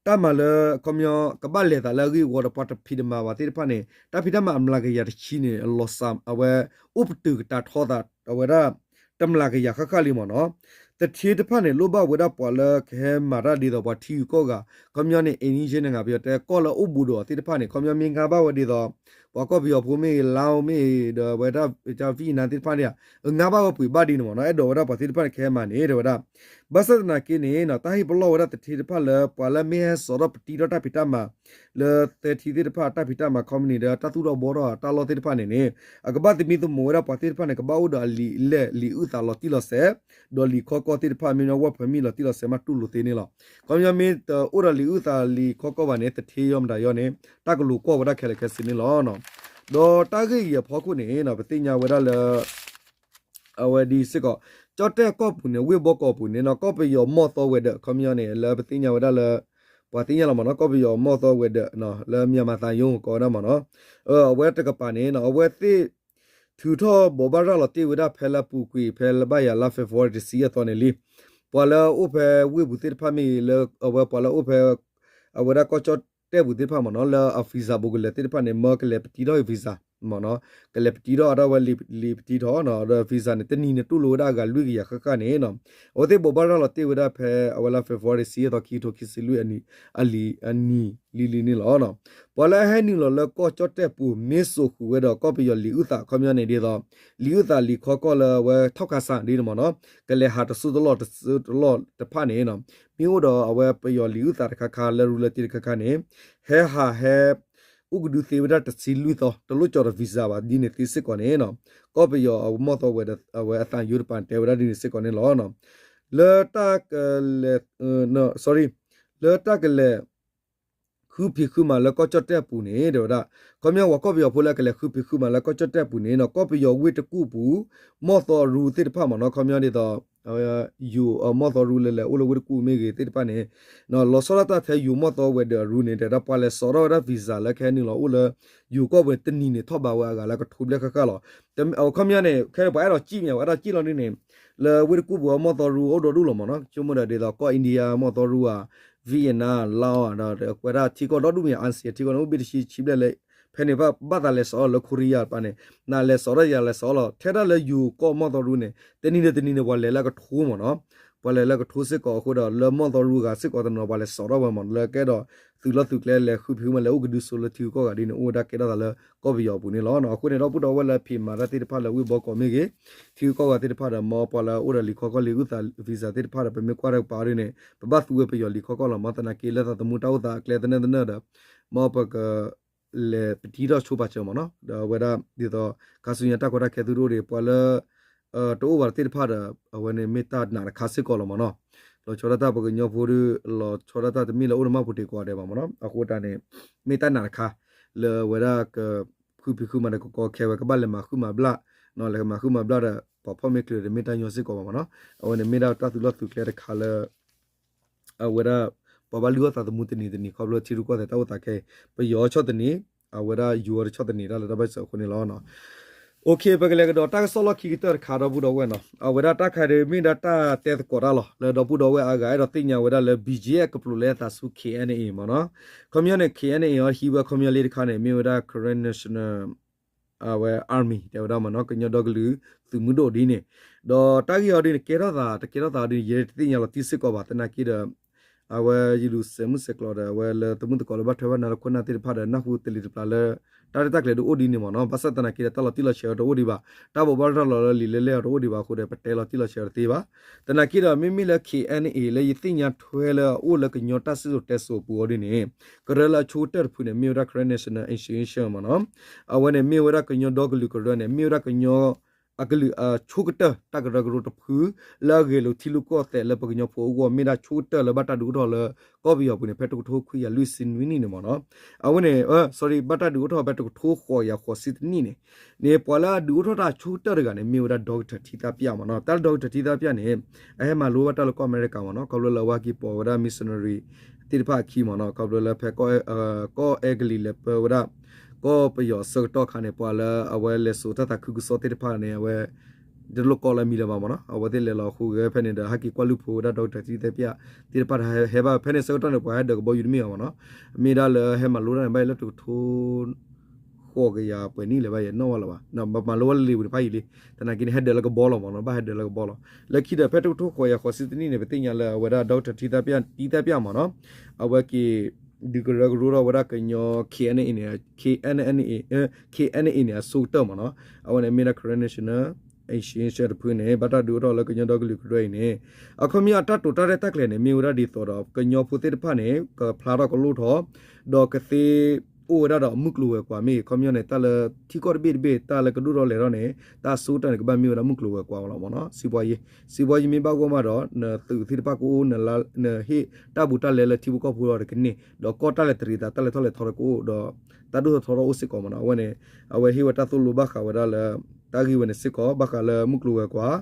တၢ်မၤလၢ ခီပညီ ကဘၣ်လဲၤသးလၢအဂ့ၢ်အဝီဒီး ပှၤတဖံးတမၤဘၣ်သ့ၣ်တဖၣ်န့ၣ် တၢ်ဖံးတၢ်မၤအမျးကယၤတဆံန့ၣ် အလီၤစှၤ အဝဲ အိၣ်ပတုာ်ကတာ်ထီသး အဝဲဒၣ် တမျးကယၤဃၣ်ဃၣ်လံမ့ၢ်နီၤ. သထ့တဖၣ်န့ၣ် လိၣ်ဘၣ်ဝဲဒၣ်ပှၤလၢကဟဲမၤတၢ်ဒ်သိးပှၤထံဂုၤကီၢ်ဂၤ ခီပညီန့ၣ် Asian နဂၤ ပယီၤတဲကီၢ်လၢအိၣ်ဘူးဒီးသ့ၣ်တဖၣ်န့ၣ် ခီပညီမ့ၢ်ငါဘၣ်ဝဲဒ်သိး ပှၤကီၢ်ပယီၤဖိမ့ၢ်ဂ့ၤ လါအိၣ်မ့ၢ်ဂ့ၤ ဒီးဝဲဒၣ် Vietnam သ့ၣ်တဖၣ်န့ၣ် ငါဘၣ်ဝဲပှ့ၤဘၣ်ဒ်န့ၣ်မ့ၢ်နီၤ အဲၣ်ဒိးဝဲဒၣ်ပှၤသ့ၣ်တဖၣ်န့ၣ် ကဟဲမၤန့ၣ် တဲဝဲဒၣ် ဘၣ်ဆၣ်သနာ်က့န့ၣ် တၢ်ဟ့ၣ်ပလီၢ်ဝဲဒၣ်သထ့တဖၣ်လၢ ပှၤလၢမ့ၢ်ဟဲစိာ်ထီၣ်ပတံထီၣ်တၢ်ဖံးတၢ်မၤ လၢသထ့သ့ၣ်တဖၣ် တၢ်ဖံးတၢ်မၤ company ဒီးတၢ်သူၣ်ထီၣ်ဘှီထီၣ်တၢ်လီၢ်သ့ၣ်တဖၣ်န့ၣ်န့ၣ် အကဘၣ်သမံသမိးဝဲဒၣ်ပှၤသ့ၣ်တဖၣ်န့ၣ် ကဘၣ်အိၣ်ဒီးအလံာ်အလဲၢ်လံာ်အုၣ်သးလီၤတံၢ်လီၤဆဲး ဒီးလံာ်ခီကီၢ်သ့ၣ်တဖၣ် မ့ၢ်ညီ work permit လီၤတံၢ်လီၤဆဲးမးတူၢ်လိာ်သ့န့ၣ်လီၤ. ခီပညီမ့ၢ်တအိၣ်ဒီးလံာ်အုၣ်သးလံာ်ခီကီၢ်ဘၣ်န့ၣ် သထ့ယီမတၤယီန့ၣ် တၢ်ကလိၤကွၢ်ဝဲဒၣ်ခဲလၢာ်ခဲဆ့န့ၣ်လီၤ. ဒီးတၢ်ဂ့ၢ်အံၤအဖီခိၣ်န့ၣ် ပသ့ၣ်ညါဝဲဒၣ်လၢ အဝဲဒ်စ့ၢ်ကီး ကၠီၣ်တဲၣ်ကီၢ်ပူၤန့ၣ် ဝ့ၢ်ဘီကီၢ်ပူၤန့ၣ်နီၤ ကီၢ်ပယီၤမီၢ်သီဝဲၤဒၢး ခီပညီန့ၣ် လၢပသ့ၣ်ညါဝဲဒၣ်လၢ ပှၤသ့ၣ်ညါလီၤမ့ၢ်နီၤ ကီၢ်ပယီၤမီၢ်သီဝဲၤဒၢး လၢ မြန်မာသံရုံး ကိးဝဲဒၣ်မ့ၢ်နီၤ အဝဲတကပၤန့ၣ်နီၤ အဝဲသ့ၣ် ထုးထီၣ်ဘိးဘၣ်ရၤလီၤတ့ၢ်ဝဲဒၣ်ဖဲလၢ ပူၤကွံာ် ဖဲလၢဘၣ်ယၤလါ February တဆံယဲၢ်သီန့ၣ်လံ. ပှၤလၢအိၣ်ဖဲဝ့ၢ်ပူၤသ့ၣ်တဖၣ်မ့ၢ်ဂ့ၤ လၢအဝဲပှၤလၢအိၣ်ဖဲ အဝဲဒၣ်ကီၢ်ကၠီၣ်တဲၣ်ပူၤသ့ၣ်တဖၣ်မ့ၢ်နီၤ လၢအ visa ဘူးကလဲာ်သ့ၣ်တဖၣ်န့ၣ် မၢကလဲၤပတံထီၣ် visa မ့ၢ်နီၤ ကလဲၤပတံထီၣ်အတၢ်ဝဲလံာ်ပတံထီၣ်နီၤ ဒီး visa န့ၣ် တနံၤန့ၣ်တူၢ်လိာ်ဝဲဒၣ်အဂၤလွံၢ်ကယၤဃၣ်ဃၣ်န့ၣ်နီၤ အဝဲသ့ၣ်ဘိးဘၣ်ရၤလီၤတ့ၢ်ဝဲဒၣ်ဖဲအဝဲလၢ February တဆံယဲၢ်သီခံကထိခံဆံလွံၢ်အနံၤ အလံၤအနံၤလံၤလံၤန့ၣ်လီၤ. ပှၤလၢအဟဲနုာ်လီၤလၢကီၢ်ကၠီၣ်တဲၣ်ပူၤ မ့ၢ်စိာ်ဃုာ်ဝဲဒီးကီၢ်ပယီၤလံာ်အုၣ်သး ခီပညီန့ၣ်ဒ်သိး လံာ်အုၣ်သးလံာ်ခီကီၢ်လၢအဝဲထီၣ်ခါစၢ်ဒ်န့ၣ်မ့ၢ်နီၤ ကလဲၤဟးတစိၢ်တလီၢ်တစိၢ်တလီၢ်တဖၣ်န့ၣ်နီၤ မ့ၢ်အိၣ်ဒီးအဝဲပယီၤလံာ်အုၣ်သးတခါခါလၢရူလၢတ့ၢ်တခါခါန့ၣ် ဟဲဟးဟဲ အိၣ်ကဒုသ့ဝဲဒၣ်တဆံလွံၢ်သီ တလိၣ်ကၠီၤဒီး visa ဘၣ်ဒ်န့ၣ်သ့စ့ၢ်ကီးန့ၣ်နီၤ ကီၢ်ပယီၤအမီၢ်သီဝဲၤဒၢး အဝဲအသးယိၤတပၤတဲဝဲဒၣ်ဒ်န့ၣ်စ့ၢ်ကီးန့ၣ်လီၤ. လၢတၢ်ကလဲၤ sorry လၢတၢ်ကလဲၤ ဃုဖံးဃုမၤလၢကီၢ်ကၠီၣ်တဲၣ်အပူၤန့ၣ် တဲဝဲဒၣ် ခီပညီပှၤကီၢ်ပယီၤဖိလၢအကလဲၤဃုဖံးဃုမၤလၢကီၢ်ကၠီၣ်တဲၣ်အပူၤန့ၣ်နီၤ ကီၢ်ပယီၤဝ့ၢ်တကူၣ်ပူၤ မီၢ်သီအရူသ့ၣ်တဖၣ်မ့ၢ်နီၤ ခီပညီဒ်သိး ယိၤအမီၢ်သီရူလၢလဲၤအိၣ်လၢဝ့ၢ်တကူၣ်မ့ၢ်ဂ့ၤသ့ၣ်တဖၣ်န့ၣ် လီၤဆီဒၣ်တၢ်ထဲယိၤမီၢ်သီဝဲၤဒၢးအရူန့ၣ် တဲဒၣ်ပှၤလဲၤစိာ်ထီၣ်ဝဲဒၣ် visa လၢကဟဲနုာ်လီၤအိၣ်လၢ ယိၤကီၢ်ပူၤန့ၣ် တနံၤန့ၣ်ထီၣ်ဘးဝဲအဂၤလၢကထိဘျဲၣ်ဃၣ်ဃၣ်လီၤ. ခီပညီန့ၣ် ခဲအံၤပှၤအဲၣ်ဒိးစံၣ်မ့ၢ် ပှၤအဲၣ်ဒိးစံၣ်လီၤဒ်န့ၣ် လၢဝ့ၢ်တကူၣ်ပူၤအမီၢ်သီရူအိၣ်ဒီဒူၣ်လီၤမ့ၢ်နီၤ ဆိကမိၣ်ဒီးဒ်သိးကီၢ် India မီၢ်သီရူဧါ Vietnam Laos ဒီးကွဲးဒၣ်ထံကီၢ်ဒီဒူၣ်မ့ၢ် ASEAN ထံကီၢ်န့ၣ် အိၣ်ဘ့ၣ်တဆံဆံဘျဲၣ်လၢ ဖဲန့ၣ်ဘၣ်သးလဲၤစိာ်ထီၣ်လၢ Korea တပၤန့ၣ် နလဲၤစိာ်ထီၣ်ယၤလဲၤစိာ်ထီၣ်လီၤ ထဲဒၣ်လၢယိၤကီၢ်မီၢ်သီရူန့ၣ် တနံၤဒီးတနံၤန့ၣ် ပှၤလဲၤလၢကထိမ့ၢ်နီၤ ပှၤလဲၤလၢကထိစ့ၢ်ကီးအဃိဒီး လၢမီၢ်သီရူအဂၤစ့ၢ်ကီးတနီၤ ပှၤလဲၤစိာ်ထီၣ်ဝဲမ့ၢ်နီၤ လၢကအဲၣ်ဒိးသုးလီၢ်သုးကျဲလဲၤဃုဖံးဃုမၤလဲၤအိၣ်ကဒုစိလၢထံဂုၤကီၢ်ဂၤဒ်န့ၣ် အိၣ်ဝဲဒၣ်ကဲထီၣ်သးလၢကီၢ်ပယီၤအပူၤန့ၣ်လီၤ. အဃိန့ၣ်ဒီပုၢ်ဒီဝဲၢ်လၢဖံးမၤတၢ်သ့ၣ်တဖၣ်လၢဝ့ၢ်ဘီကီးမ့ၢ်ဂ့ၤ ထံဂုၤကီၢ်ဂၤသ့ၣ်တဖၣ်ဒီး မ်ပှၤလၢအိၣ်ဒီးလံာ်ခီကီၢ်လံာ်အုၣ်သး visa သ့ၣ်တဖၣ်ဒီး ပမ့ၢ်ကွၢ်တၢ်ကပၤအီၤဒ်န့ၣ် ပဘၣ်သူဝဲပယီၤလံာ်ခီကီၢ်လီၤ. မ်သနာ်က့လၢသးသမူတၢ်အိၣ်သးအကျဲသနၢၣ်သနၢၣ်ဒီး မ်ပက လဲၤပတံထီၣ်ဆိပာ်စၢၤမ့ၢ်နီၤ ဒီးအဝဲဒၣ်ဒ်သိး ခါဆူညါတၢ်ကီတၢ်ခဲသုတအိၣ်ဒံး ပှၤလၢ တအိၣ်ဘၣ်သ့ၣ်တဖၣ်ဒီး အဝဲန့ၣ်မ့ၢ်တၢ်နာ်တခါစ့ၢ်ကီးလီၤမ့ၢ်နီၤ လီၤဆီဒၣ်တၢ်ပှၤကညီဖိဒီး လီၤဆီဒၣ်တၢ်တမ့ၢ်လၢအိၣ်နမၢ်ပူၤတ့ၢ်ကီးဒဲးဘၣ်မ့ၢ်နီၤ အဃိတၢ်န့ၣ် မ့ၢ်တၢ်နာ်တခါလၢအဝဲဒၣ်က ဃုဖံးဃုမၤဒီးကကီခဲဝဲ ကဘၣ်လဲၤမၤဃုမၤဘျၣ် လဲၤမၤဃုမၤဘျၣ်ဒီး ပှၤဖီၣ်မ့ၢ်ချုးတမ့ၢ်တၢ်ညီစ့ၢ်ကီးဘၣ်မ့ၢ်နီၤ အဝဲန့ၣ်မ့ၢ်ဒၣ်တၢ်သုးလီၢ်သုးကျဲတခါလၢ အဝဲဒၣ် ပှၤဘၣ်လုၢ်အီၣ်သးသမူတနံၤတနံၤ ခီဖျိထံရူၢ်ကီၢ်သဲးတၢ်အိၣ်သးခဲအံၤ ပယီၤဆီၣ်တနံၤ အဝဲဒၣ်ယိၤအီၤတဆီၣ်တနံၤ တၢ်လၢတၢ်ဘၣ်စၢၤအဃိန့ၣ်လီၤ. ပကလဲၤကဒီးတၢ်ကစီၣ်လီၢ်ခံကတၢၢ်တခါဒီပုၢ်ဒီဝဲၢ်နီၤ အဝဲဒၣ်တၢ်ခါဒ်မ့ၢ်ဒၣ်တၢ်တဲသကိးတၢ်လီၤ လၢဒီပုၢ်ဒီဝဲၢ်အါဂၤအဲၣ်ဒိးသ့ၣ်ညါဝဲဒၣ်လၢ ဘီၣ်ကၠ့ၣ် ကပျိးလဲသးဆူ KNA မ့ၢ်နီၤ ခီပညီန့ၣ် KNA အီၤဟံးဝဲခီပညီလံတခါန့ၣ် မ့ၢ်ဝဲဒၣ် Karen National အဝဲ Army တဲဝဲဒၣ်မ့ၢ်နီၤ ကညီဒီကလုာ်သုးမုၢ်ဒိၣ်ဒ်န့ၣ် ဒီးတၢ်ဂ့ၢ်အီၤဒ်န့ၣ် ကဲထီၣ်သး တကဲထီၣ်သးအီၤဒ်န့ၣ် ယတသ့ၣ်ညါလီၤတံၢ်စ့ၢ်ကီးဘၣ် သနာ်က့ဒီး အဝဲယလူၤစဲးမုၢ်စဲးကျိးဒီး အဝဲလၢသမုၣ်သကိးလၢဘၣ်ထွဲဘၣ်နၤလၢခိၣ်နၢ်သ့ၣ်တဖၣ်ဒီး နၢ်ဟူတလံၤတပျၢ်လၢ တၢ်ရဲၣ်တၢ်ကျဲၤဒ်အိၣ်ဒ်န့ၣ်မ့ၢ်နီၤ ဘၣ်ဆၣ်သနာ်က့ဒီး တၢ်လီၤတံၢ်လီၤဆဲးအီၤတအိၣ်ဒံးဘၣ် တၢ်ဘိးဘၣ်ရၤလီၤလၢလံာ်လဲၢ်လဲၢ်အီၤတအိၣ်ဒံးဘၣ်အဃိဒီး ပတဲလီၤတံၢ်လီၤဆဲးအီၤတသ့ဘၣ် သနာ်က့ဒီး မ့မ့ၢ်လၢ KNA လၢယသ့ၣ်ညါထွဲလၢအအိၣ်လၢကညီတၢ်စံၣ်စိၤတဲစိၤအပူၤအီၤဒ်န့ၣ် ကရၢလၢအဆိကတၢၢ်တဖုန့ၣ် မ့ၢ်ဝဲဒၣ် Karen National Association မ့ၢ်နီၤ အဝဲန့ၣ်မ့ၢ်ဝဲဒၣ်ကညီဒီကလုာ်ကရၢန့ၣ် မ့ၢ်ဝဲဒၣ်ကညီ အကလုာ်အဆိကတၢၢ် တၢ်ကရၢကရိတဖု လၢအဂဲၤလိာ်ထံလိာ်ကီၢ်သဲးလၢပကညီဖိအဂီၢ် မ့ၢ်ဒၣ်ဆိကတၢၢ်လၢဘၣ်တၢ်ဒုးအိၣ်ထီၣ်လၢ ကီၢ်ပယီၤပူၤန့ၣ် ဖဲတကထိခွံကယၤလွံၢ်ဆံနွံနံၣ်န့ၣ်မ့ၢ်နီၤ အဝဲန့ၣ် sorry ဘၣ်တၢ်ဒုးအိၣ်ထီၣ်ဖဲတကထိဃိးကယၤဃိးဆံတနံၣ်န့ၣ် န့ၣ် ပှၤလၢအဒုးအိၣ်ထီၣ်တၢ်ဆိကတၢၢ်တဂၤန့ၣ် မ့ၢ်ဝဲဒၣ် Doctor ထံသၣ်ပျၢ်မ့ၢ်နီၤ တၢ်လၢ Doctor ထံသၣ်ပျၢ်န့ၣ် အဟဲမၤလိဘၣ်တၢ်လၢကီၢ်အမဲရကၤမ့ၢ်နီၤ ခီဖျိလၢအဝဲဟဲက့ၤပိာ်ဝဲဒၣ် missionary သ့ၣ်တဖၣ်အခံမ့ၢ်နီၤ ခီဖျိလၢဖဲ ကီၢ်အဲကလံးလဲၤပၢဝဲဒၣ် ကီၢ်ပယီၤအဆၢကတီၢ်အခါန့ၣ် ပှၤလၢအဝဲလဲၤစိာ်တၢ်သးခုကစီၣ်သ့ၣ်တဖၣ်န့ၣ် အဝဲ တလိၣ်ကိးလၢအမံၤလၢၤဘၣ်မ့ၢ်နီၤ အဝဲသ့ၣ်လဲၤလီၤဃုဂဲၤဖဲန့ၣ်ဒီး ဟဲက့ၤကွၢ်လုၢ်ဖိဝဲဒၣ် Doctor ထံသၣ်ပျၢ်သ့ၣ်တဖၣ်ဒီး ဟဲဘၣ်ဖဲန့ၣ်ဆၢကတီၢ်န့ၣ် ပှၤဟဲဒၢးကဘီယူၤတမ့ၢ်ဘၣ်မ့ၢ်နီၤ မ့ၢ်ဒၣ်လၢဟဲမၤလိတၢ်န့ၣ် ဘၣ်လၢတကထိ ကိးကယၤပှဲၤနံၣ်လၢၤဘၣ် ယနီၣ်ဝဲလၢၤဘၣ်, ပမၤလိဝဲလံာ်ပူၤတဖၣ်အံၤလံ, သနာ်က့န့ၣ် ဟဲဒၢးလၢကဘီလီၤမ့ၢ်နီၤ, ဘၣ်ဟဲဒၢးလၢကဘီလီၤ. လၢခံဒီး ဖဲတကထိဃိးကယၤဃိးဆံတနံၣ်န့ၣ် ပသ့ၣ်ညါလၢအဝဲဒၣ် Doctor ထံသၣ်ပျၢ်မ့ၢ်နီၤ, အဝဲက့ၤ ဒုးကရၢကရိထီၣ်ဝဲဒၣ်ကညီ KNA န့ၣ်, KNA, KNA န့ၣ် အဆိကတၢၢ်မ့ၢ်နီၤ, အဝဲန့ၣ်မ့ၢ်ဒၣ် Karen National Association တဖုန့ၣ် ဘၣ်တၢ်ဒုးအိၣ်ထီၣ်လၢကညီဒီကလုာ်ကရၢအံၤန့ၣ်, အခီပညီအတၢ်တိာ်တၢ်ရဲၣ်တၢ်ကျဲၤန့ၣ် မ့ၢ်ဝဲဒၣ်ဒ်သိးဒီး ကညီဖိသ့ၣ်တဖၣ်န့ၣ် ကဖျါထီၣ်ကလိၣ်ထီၣ်, ဒီးကသ့အိၣ်ဝဲဒၣ်ဒီးမုၢ်ကျိၤဝဲၤကွာ်မ့ၢ်ဂ့ၤ, အခီပညီန့ၣ် တၢ်လၢထံကီၢ်တဘ့ၣ်တဘ့ၣ် တၢ်လၢကဒိၣ်ထီၣ်လဲၤထီၣ်န့ၣ် တၢ်အဆိကတၢၢ်န့ၣ် ကဘၣ်မ့ၢ်ဝဲဒၣ်မုၢ်ကျိၤဝဲၤကွာ်လီၤမ့ၢ်နီၤ, စံးပှၤယံၤ, စံးပှၤယံၤမ့ၢ်ဘၣ်ဂီၢ်မးဒီး နသုးသ့ၣ်တဖၣ်ကအိၣ် နဟ့ၣ်တၢ်ဘူးတၢ်လဲလၢထံဖိကီၢ်ဖိဒီးတကန့ၢ်, ဒီးကီၢ်တၢ်လဲၤတရံးသး တၢ်လဲၤထီၣ်လဲၤထီဒီးကအိၣ်ဒီး တၢ်ဒိၣ်ထီၣ်ထီထီၣ်အိၣ်စ့ၢ်ကီးမ့ၢ်နီၤ, အဝဲန့ၣ် အဝဲဟ့ၣ်ဝဲတၢ်သိၣ်လိဘၣ်ဃးဝဲဒၣ်လၢ တၢ်ဂ့ၢ်ဝဲန့ၣ်စ့ၢ်ကီး ဘၣ်ဃးလၢမုၢ်ကျိၤဝဲၤကွာ်,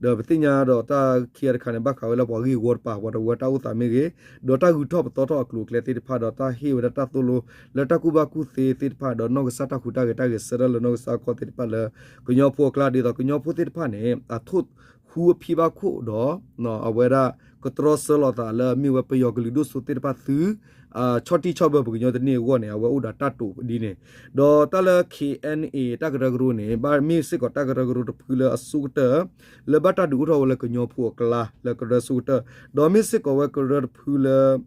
ဒီးပသ့ၣ်ညါဒီးတၢ်ခံဂၤတခါန့ၣ် ဘၣ်ဃးဝဲလၢပှၤဂ့ၢ်ဝီတပၤ ပှၤတဝၢတၢ်အိၣ်သးမ့ၢ်ဂ့ၤ, ဒီးတၢ်ဂုၤထီၣ်ပသီထီၣ်အကျိၤအကျဲသ့ၣ်တဖၣ် ဒီးတၢ်ဟ့ၣ်ဝဲဒၣ်တၢ်သိၣ်လိ လၢတၢ်ကူၣ်ဘၣ်ကူၣ်သ့သ့ၣ်တဖၣ် ဒီးနီၢ်ကစၢ်တၢ်ဟူးတၢ်ဂဲၤတၢ်ဂဲၤဆၢထၢၣ်လၢနီၢ်ကစၢ်ခီၣ်သ့ၣ်တဖၣ်လၢ ကညီဖိအကျါ ဒ်သိးကညီဖိသ့ၣ်တဖၣ်န့ၣ် အထိၣ်ဟူအဖံဘၣ်ခိၣ်ဒီး အဝဲဒၣ် ကတြီဆၢလီၤသးလၢအမ့ၢ်ဝဲပယီၤကလုာ်ဒိၣ်စိသ့ၣ်တဖၣ်သု ဆီၣ်တံၢ်ဆီၣ်ဘၢပှၤကညီတန့ၢ်အဂီၢ်န့ၣ် အဝဲအိၣ်ဒီးတၢ်တိာ်ဒ်န့ၣ်, ဒီးတၢ်လၢ KNA တၢ်ကရၢကရိန့ၣ် ဘၣ်မ့ၢ်စ့ၢ်ကီးတၢ်ကရၢကရိတဖုလၢအဆိကတၢၢ် လၢဘၣ်တၢ်ဒုးအိၣ်ထီၣ်ဝဲလၢကညီဖိအကျါ လၢကရၢဆိကတၢၢ်, ဒီးမ့ၢ်စ့ၢ်ကီးဝဲကရၢတဖုလၢ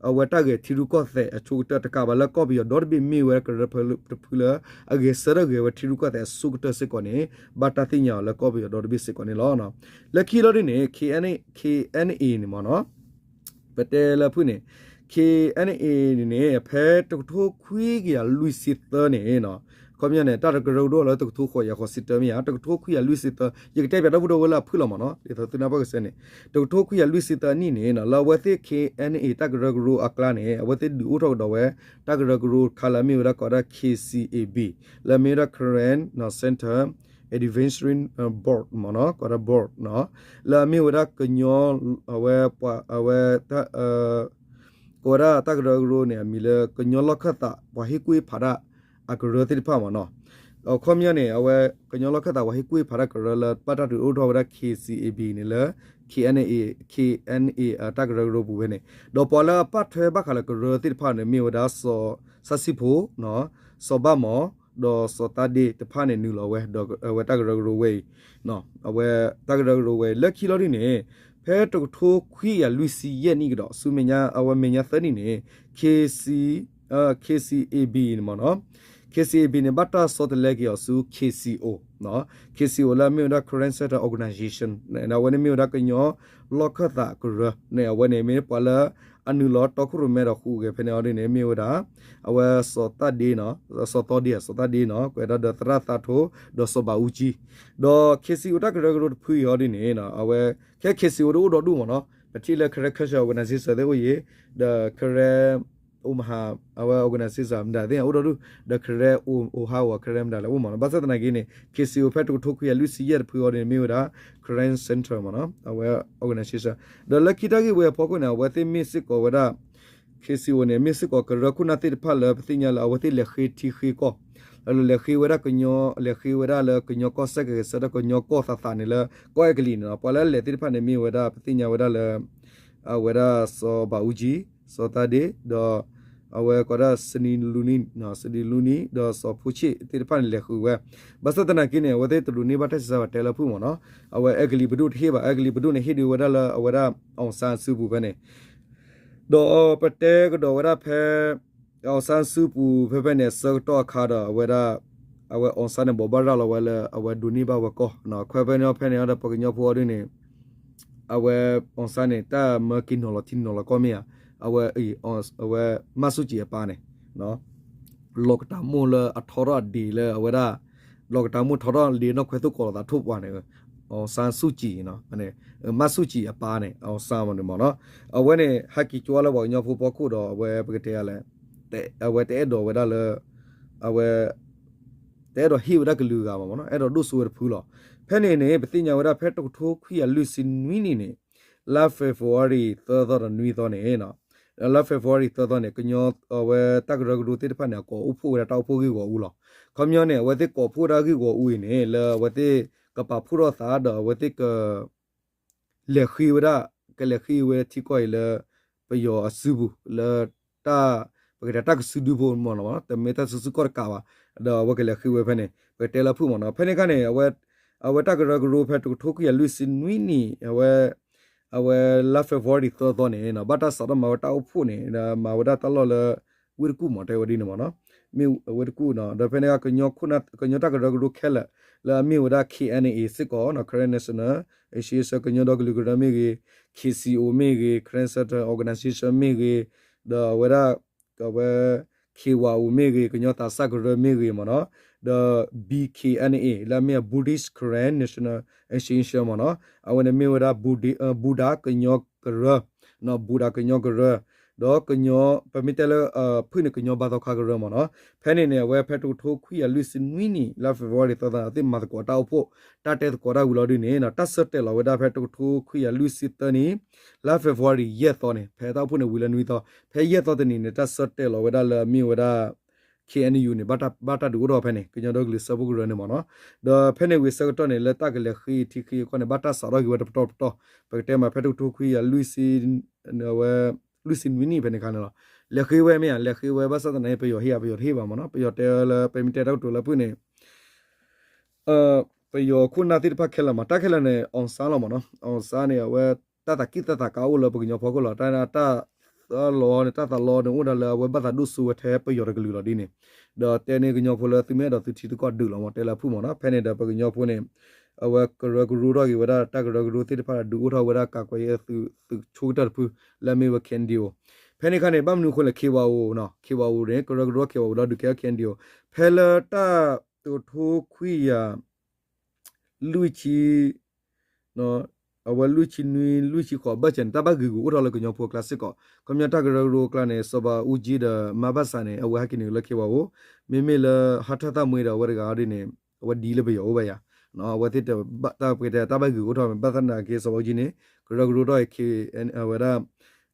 အဝဲတၢ်ဂဲၤထံရူၢ်ကီၢ်သဲးအဆိကတၢၢ် တကးဘၣ်လၢကီၢ်ပယီၤဒီတဘ့ၣ် မ့ၢ်ဝဲကရၢတဖုလၢ အဂဲၤဆၢထၢၣ်ဂဲၤဝဲထံရူၢ်ကီၢ်သဲးအဆိကတၢၢ်စ့ၢ်ကီးန့ၣ် ဘၣ်တၢ်သ့ၣ်ညါအီၤလၢကီၢ်ပယီၤဒီတဘ့ၣ်စ့ၢ်ကီးန့ၣ်လီၤ. လၢခံလီၤဒ်န့ၣ် KNA, KNA န့ၣ်မ့ၢ်နီၤ ပတဲလၢဖုၣ်န့ၣ် KNA န့ၣ်န့ၣ် ဖဲတကထိခွံကယၤလွံၢ်ဆံသၢန့ၣ် ခီပညီန့ၣ် တၢ်တကရၢကရိလၢတကထိဃိးကယၤဃိးဆံတၢမ့ၢ်ဧါ, တကထိခွံကယၤလွံၢ်ဆံသၢ ယကတဲပၠးတၢ်ဘူၣ်ဒီဝဲလၢအဖုၣ်လီၤမ့ၢ်နီၤ, ဒ်သိးသုနၢ်ပၢၢ်ကစဲန့ၣ် တကထိခွံကယၤလွံၢ်ဆံသၢအနံၣ်န့ၣ် လၢအဝဲသ့ၣ် KNA တၢ်ကရၢကရိအကျါန့ၣ် အဝဲသ့ၣ်ဒုးအိၣ်ထီၣ်ကဒီးဝဲ တၢ်ကရၢကရိတခါလၢအမ့ၢ်ဝဲဒၣ်ကိးဝဲဒၣ် KCAB လၢအမ့ၢ်ဝဲဒၣ် Karen Center Advisory Board မ့ၢ်နီၤ, ကိးဝဲဒၣ် board နီၤ, လၢအမ့ၢ်ဝဲဒၣ်ကညီ အဝဲ ပှၤ အဝဲ ကိးဝဲဒၣ်တၢ်ကရၢကရိန့ၣ် အမံၤလၢကညီလီၢ်ခၢၣ်သး ပှၤဟ့ၣ်ကူၣ်ဟ့ၣ်ဖးတၢ်အကရၢသ့ၣ်တဖၣ်မ့ၢ်နီၤ. အခီပညီန့ၣ် အဝဲကညီလီၢ်ခၢၣ်သး ပှၤဟ့ၣ်ကူၣ်ဟ့ၣ်ဖးတၢ်ကရၢလၢဘၣ်တၢ်ဒုးအိၣ်ထီၣ်ဝဲဒၣ် KCAB န့ၣ်လၢ KNA, KNA အတၢ်ကရၢကရိပူၤဖဲန့ၣ်, ဒီးပှၤလၢအပာ်ထွဲဘၣ်ဃးလၢကရၢသ့ၣ်တဖၣ်န့ၣ် မ့ၢ်ဝဲဒၣ် စီၤစၣ်စံၣ်ဖိ, စီၤဘၣ်မီၤ, ဒီးစီၤသးဒ့တဖၣ်န့ၣ် နုာ်လီၤဝဲ ဒီးအဝဲတၢ်ကရၢကရိဝဲအံၤ အဝဲတၢ်ကရၢကရိဝဲအံၤ လၢခံလီၤဒ်န့ၣ် ဖဲတကထိခွံကယၤလွံၢ်ဆံယဲၢ်နံၣ်ကဒီး ဆူမဲာ်ညါ အဝဲမဲာ်ညါသၢနံၣ်န့ၣ် KC, KCAB န့ၣ်မ့ၢ်နီၤ, KCAB န့ၣ် ဘၣ်တၢ်ဆီတလဲက့ၤအီၤဆူ KCO, KCO လၢအမ့ၢ်ဝဲဒၣ် Karen Center Organization န့ၣ် အဝဲန့ၣ်မ့ၢ်ဝဲဒၣ်ကညီလီၢ်ခၢၣ်သးကရၢန့ၣ် အဝဲန့ၣ်မ့ၢ်ပှၤလၢအနုာ်လီၤတီခိၣ်ရိၣ်မဲဒီးဃုာ်ဂဲၤဖဲန့ၣ်အီၤဒ်န့ၣ် မ့ၢ်ဝဲဒၣ် အဝဲစီၤသးဒ့နီၤ, စီၤသီဒ့ စီၤသးဒ့နီၤ, ကွဲးဒၣ်ဒီးသရၣ်သးထိ ဒီးစီၤဘးအူကၠံ, ဒီး KCO တၢ်ကရၢကရိတဖုအံၤအီၤဒ်န့ၣ် အဝဲ ခဲ KCO တအိၣ်ဒီးဒူၣ်မ့ၢ်နီၤ, ပထံၣ်လၢ Karen Cultural Organization သ့ၣ်အိၣ်ယံၤ, ဒီး Karen အိၣ်မဟါ အဝဲ organization မတၤသ့ၣ်ညါအိၣ်ဒီးဒူၣ်, ဒီး Karen အိၣ်ဟါဝဲ Karen မတၤလဲၣ်အိၣ်မ့ၢ်နီၤ, ဘၣ်ဆၣ်သနာ်က့န့ၣ် KCO ဖဲတကထိခွံကယၤလွံၢ်ဆံယဲၢ်တဖုအီၤဒ်န့ၣ် မ့ၢ်ဝဲဒၣ် Karen Center မ့ၢ်နီၤ, အဝဲ organization, ဒီးလၢခံတၢ်ဂ့ၢ်ဝဲအဖီခိၣ်န့ၣ် အဝဲသ့ၣ်မ့ၢ်စ့ၢ်ကီးဝဲဒၣ် KCO န့ၣ် မ့ၢ်စ့ၢ်ကီးကရၢခိၣ်နၢ်သ့ၣ်တဖၣ်လၢပသ့ၣ်ညါလၢအဝဲသ့ၣ်လဲၤဃ့ထံဃ့ကီၢ်, လဲၤဃ့ဝဲဒၣ်ကညီ လဲၤဃ့ဝဲဒၣ်လၢကညီကီၢ်စဲၣ်ကဂဲၤဆၢထၢၣ် ကညီကီၢ်သးသးန့ၣ်လၢ ကီၢ်အဲကလံးန့ၣ်လီၤ. ပှၤလၢအလဲၤသ့ၣ်တဖၣ်န့ၣ်မ့ၢ်ဝဲဒၣ် ပသ့ၣ်ညါဝဲဒၣ်လၢ အဝဲဒၣ်စီၤဘးအူကၠံ, စီၤသးဒ့, ဒီး အဝဲကိးဒၣ် စနံလူနံ, စနံလူနံ ဒီးစီၤဖိဆ့ၣ်သ့ၣ်တဖၣ်န့ၣ်လဲၤဃုာ်ဝဲ, ဘၣ်ဆၣ်သနာ်က့န့ၣ် အဝဲသ့ၣ်တဒိးန့ၢ်ဘၣ်တၢ်ဆံးစၢ်ဘၣ်တဲလၢဖုၣ်မ့ၢ်နီၤ, အဝဲအဲကလံးပဒိၣ်တဟ့ၣ်ဘၣ်, အဲကလံးပဒိၣ်န့ၣ်ဟ့ၣ်ဒုးဝဲဒၣ်လၢအဝဲဒၣ် အောင်ဆန်းစုကြည် ဖဲန့ၣ် ဒီးပတဲကဒီးဝဲဒၣ်ဖဲ အောင်ဆန်းစုကြည် ဖဲဖဲန့ၣ် အဆၢကတီၢ်အခါဒီး အဝဲဒၣ် အဝဲ အောင်ဆန်း န့ၣ် ဘိးဘၣ်ရၤလီၤဝဲလၢ အဝဲဒိးန့ၢ်ဘၣ်ဝဲကီၢ်, ခွဲဖဲန့ၣ်ဖဲန့ၣ်ဒီး ပှၤကညီဖိအီၤဒ်န့ၣ် အဝဲ အောင်ဆန်း န့ၣ် တၢ်မၢက့ၤနီၤလီၤထံနီၤလီၤကီၢ်မ့ၢ်ဧါ, အဝဲ အဝဲ မၢ်ဆူၣ်ကံၣ် အပၢ်န့ၣ် လီၤကတၢ်မိၣ်လၢအထီထီၣ်အဒ့လၢအဝဲဒၣ် လီၤကတၢ်မိၣ်ထီထီၣ်လ့နီၢ်ခွဲသိၣ်ကီးလိာ်သးထိၣ်ပှၤန့ၣ် အောင်ဆန်းစုကြည် န့ၣ် မၢ်ဆူၣ်ကံၣ်အပၢ်န့ၣ် အောင်ဆန်း မ့ၢ်န့ၣ်မ့ၢ်နီၤ, အဝဲန့ၣ် ဟဲက့ၤကၠီလၢပှၤကညီဖိဖီခိၣ်ဒီး အဝဲပကတဲလဲၣ်, အဝဲတအဲၣ်ဒိးဝဲဒၣ်လၢ အဝဲ တအဲၣ်ဒိးဟ့ၣ်ဝဲဒၣ်ကလုာ်ဂၤဘၣ်မ့ၢ်နီၤ, အဲၣ်ဒိးဒိၣ်စိဝဲတဖုလီၤ. ဖဲန့ၣ်န့ၣ် ပသ့ၣ်ညါဝဲဒၣ်ဖဲတကထိခွံကယၤလွံၢ်ဆံနွံနံၣ်န့ၣ် လါ February သၢသီဒီးနွံသီန့ၣ် လါ February သၢသီန့ၣ် ကညီ အဝဲတၢ်ကရၢကရိသ့ၣ်တဖၣ်န့ၣ် အကိးအိၣ်ဖှိၣ်ဝဲဒၣ်တၢ်အိၣ်ဖှိၣ်ဂ့ၢ်ဂီၢ်အူလီၤ. ခီပညီန့ၣ် အဝဲသ့ၣ်ကိးဖှိၣ်ဝဲဒၣ်ဂ့ၢ်ဂီၢ်အူအံၤန့ၣ် လၢအဝဲသ့ၣ်ကပာ်ဖှိၣ်ထီၣ်သးဒီး အဝဲသ့ၣ်က လဲၤဃ့ဝဲဒၣ် ကလဲၤဃ့ဝဲထံကီၢ်အံၤလၢ ပယီၤအစုပူၤ လၢတၢ် ပကတဲတၢ်ကစုဒုဖိမ့ၢ်နီၤ, တမ့ၢ်တၢ်စုဆူၣ်ကီၢ်တကးဘၣ်, ဒီးအဝဲကလဲၤဃ့ဝဲဖဲန့ၣ် ပကတဲလၢဖုၣ်မ့ၢ်နီၤ. ဖဲန့ၣ်အခါန့ၣ် အဝဲတၢ်ကရၢကရိဖဲတကထိခွံကယၤလွံၢ်ဆံနွံနံၣ် အဝဲ အဝဲလါ February သၢသီန့ၣ် ဘၣ်တၢ်စးထီၣ်မၤဝဲတၢ်အိၣ်ဖှိၣ်န့ၣ် ဒီးမၤဝဲဒၣ်တၢ်လီၢ်လၢ ဝ့ၢ်တကူၣ်မ့ၢ် တဲဝဲဒ်န့ၣ်မ့ၢ်နီၤ, မ့ၢ်ဝ့ၢ်တကူၣ်နီၤ. ဒီးဖဲန့ၣ် ကညီတၢ်ကရၢကရိခဲလၢာ် လၢအမ့ၢ်ဝဲဒၣ် K N A စ့ၢ်ကီးနီၤ, Karen National Association ကညီဒီကလုာ်ကရၢမ့ၢ်ဂ့ၤ, K C O မ့ၢ်ဂ့ၤ, Karen Central Organization မ့ၢ်ဂ့ၤ, ဒီးအဝဲဒၣ် အဝဲ K Y O မ့ၢ်ဂ့ၤ, ကညီသးစၢ်ကရၢမ့ၢ်ဂ့ၤမ့ၢ်နီၤ, ဒီး B K N A လၢအမ့ၢ် Buddhist Karen National Association မ့ၢ်နီၤ, အဝဲန့ၣ်မ့ၢ်ဝဲဒၣ် Buddha ကညီကရၢ, နီၤ Buddha ကညီကရၢ, ဒီးကညီ ပမ့ၢ်တဲလၢ ဖုၣ်န့ၣ် ကညီဘါသီခါကရၢမ့ၢ်နီၤ. ဖဲန့ၣ်န့ၣ် အဝဲဖဲတကထိခွံကယၤလွံၢ်ဆံနွံနံၣ် လါ February သၢသီ အဝဲသ့ၣ်မၤသကိးတၢ်အိၣ်ဖှိၣ် တၢ်တဲသကိးတၢ်ဝံၤလီၤဒ်န့ၣ်နီၤ, တၢ်ဆၢတဲာ်လီၤဝဲဒၣ်ဖဲတကထိခွံကယၤလွံၢ်ဆံသၢနံၣ် လါ February ယဲၢ်သီန့ၣ်, ဖဲတၢ်အိၣ်ဖှိၣ်န့ၣ်ဝံၤလၢနွံသီ, ဖဲယဲၢ်သီတနံၤန့ၣ် တၢ်ဆၢတဲာ်လီၤဝဲဒၣ်လၢအမ့ၢ်ဝဲဒၣ် K N U န့ၣ် ဘၣ်တၢ်ဒုးအိၣ်ထီၣ်ဖဲန့ၣ် ကညီဒီကလုာ်စၢဖှိၣ်ကရၢန့ၣ်မ့ၢ်နီၤ. ဒီးဖဲန့ၣ်ဝံၤဆၢကတီၢ်န့ၣ် လၢတၢ်ကလဲၤဃ့ထံဃ့ကီၢ်န့ၣ် ဘၣ်တၢ်စးထီၣ်က့ၤဝဲတပတီၢ်တပတီၢ်, ပကတဲမးဖဲတကထိခွံကယၤလွံၢ်ဆံ အဝဲ လွံၢ်ဆံနွံနံၣ်ဖဲန့ၣ်အခါန့ၣ်လီၤ. လဲၤဃ့ဝဲမ့ၢ်ဧါ, လဲၤဃ့ဝဲဘၣ်ဆၣ်သနာ်က့ ပယီၤဟ့ၣ်ဧါ ပယီၤတဟ့ၣ်ဘၣ်မ့ၢ်နီၤ, ပယီၤတဲလၢ ပမ့ၢ်တဲတၢ်ကတိၤလၢဖုၣ်န့ၣ် ပယီၤခိၣ်နၢ်သ့ၣ်တဖၣ်ခဲလၢာ်မး, တၢ်ခဲလၢာ်န့ၣ် အောင်ဆန်းလီၤမ့ၢ်နီၤ, အောင်ဆန်းန့ၣ် အဝဲတၢ်သးကံၢ်တၢ်သးကါအိၣ်လၢပကညီဖီခိၣ်လီၤ, တၢ် တၢ်လီၤန့ၣ် တၢ်သးလီန့ၣ် အိၣ်ဒၣ်လၢအဝဲဘၣ်သးဒိၣ်စိဝဲထဲပယီၤတကလုာ်လီၤဒ်န့ၣ်, ဒီးတဲန့ၢ်ကညီဖိလၢသုမ့ၢ်အဲၣ်ဒိးသုထံသုကီၢ်ဒုးလီၤမ့ၢ် တဲလၢဖုၣ်မ့ၢ်နီၤ, ဖဲန့ၣ်ဒီးပကညီဖိန့ၣ် အဝဲကရၢကရိထီၣ်က့ၤဝဲဒၣ် တၢ်ကရၢကရိသ့ၣ်တဖၣ်ဒုးအိၣ်ထီၣ်ဝဲဒၣ် ကးကွဲးသုး သုးဆိကတၢၢ်တဖု လၢအမ့ၢ်ဝဲ K N D O, ဖဲန့ၣ်အခါန့ၣ် ဘၣ်မနုၤအဃိလဲၣ် K Y O နီၤ, K Y O န့ၣ် ကရၢကရိ K Y O ဒီးဒုးကဲထီၣ် K N D O, ဖဲလၢတၢ်တကထိခွံကယၤ လွံၢ်ဆံ အဝဲလွံၢ်ဆံနွံ လွံၢ်ဆံဃိးဘၣ်ဆၣ်န့ၣ် တၢ်ဘၣ်ဂုာ်ဂုာ်အိၣ်ထီၣ်လၢကညီဖိအကျါစ့ၢ်ကီး, ခီပညီတၢ်ကရၢကရိအကျါန့ၣ် စီၤဘးအူကၠံဒီးမါဘၣ်စးန့ၣ် အဝဲဟဲက့ၤနုာ်လၢ K Y O, မ့မ့ၢ်လၢဟါထၢၣ်သၣ်မှံဒီးအဝဲတဂၤဒ်န့ၣ် အဝဲဒ်လၢပယီၤအိၣ်ဘၣ်ယၤ, အဝဲသ့ၣ်တၢ်ပကတဲတၢ်ဘၣ်ဂုာ်အိၣ်ထီၣ်မ့ၢ် ဘၣ်သနာ်က့ စီၤဘးအူကၠံန့ၣ် ကရၢကရိထီၣ်အံၤ ဝဲဒၣ်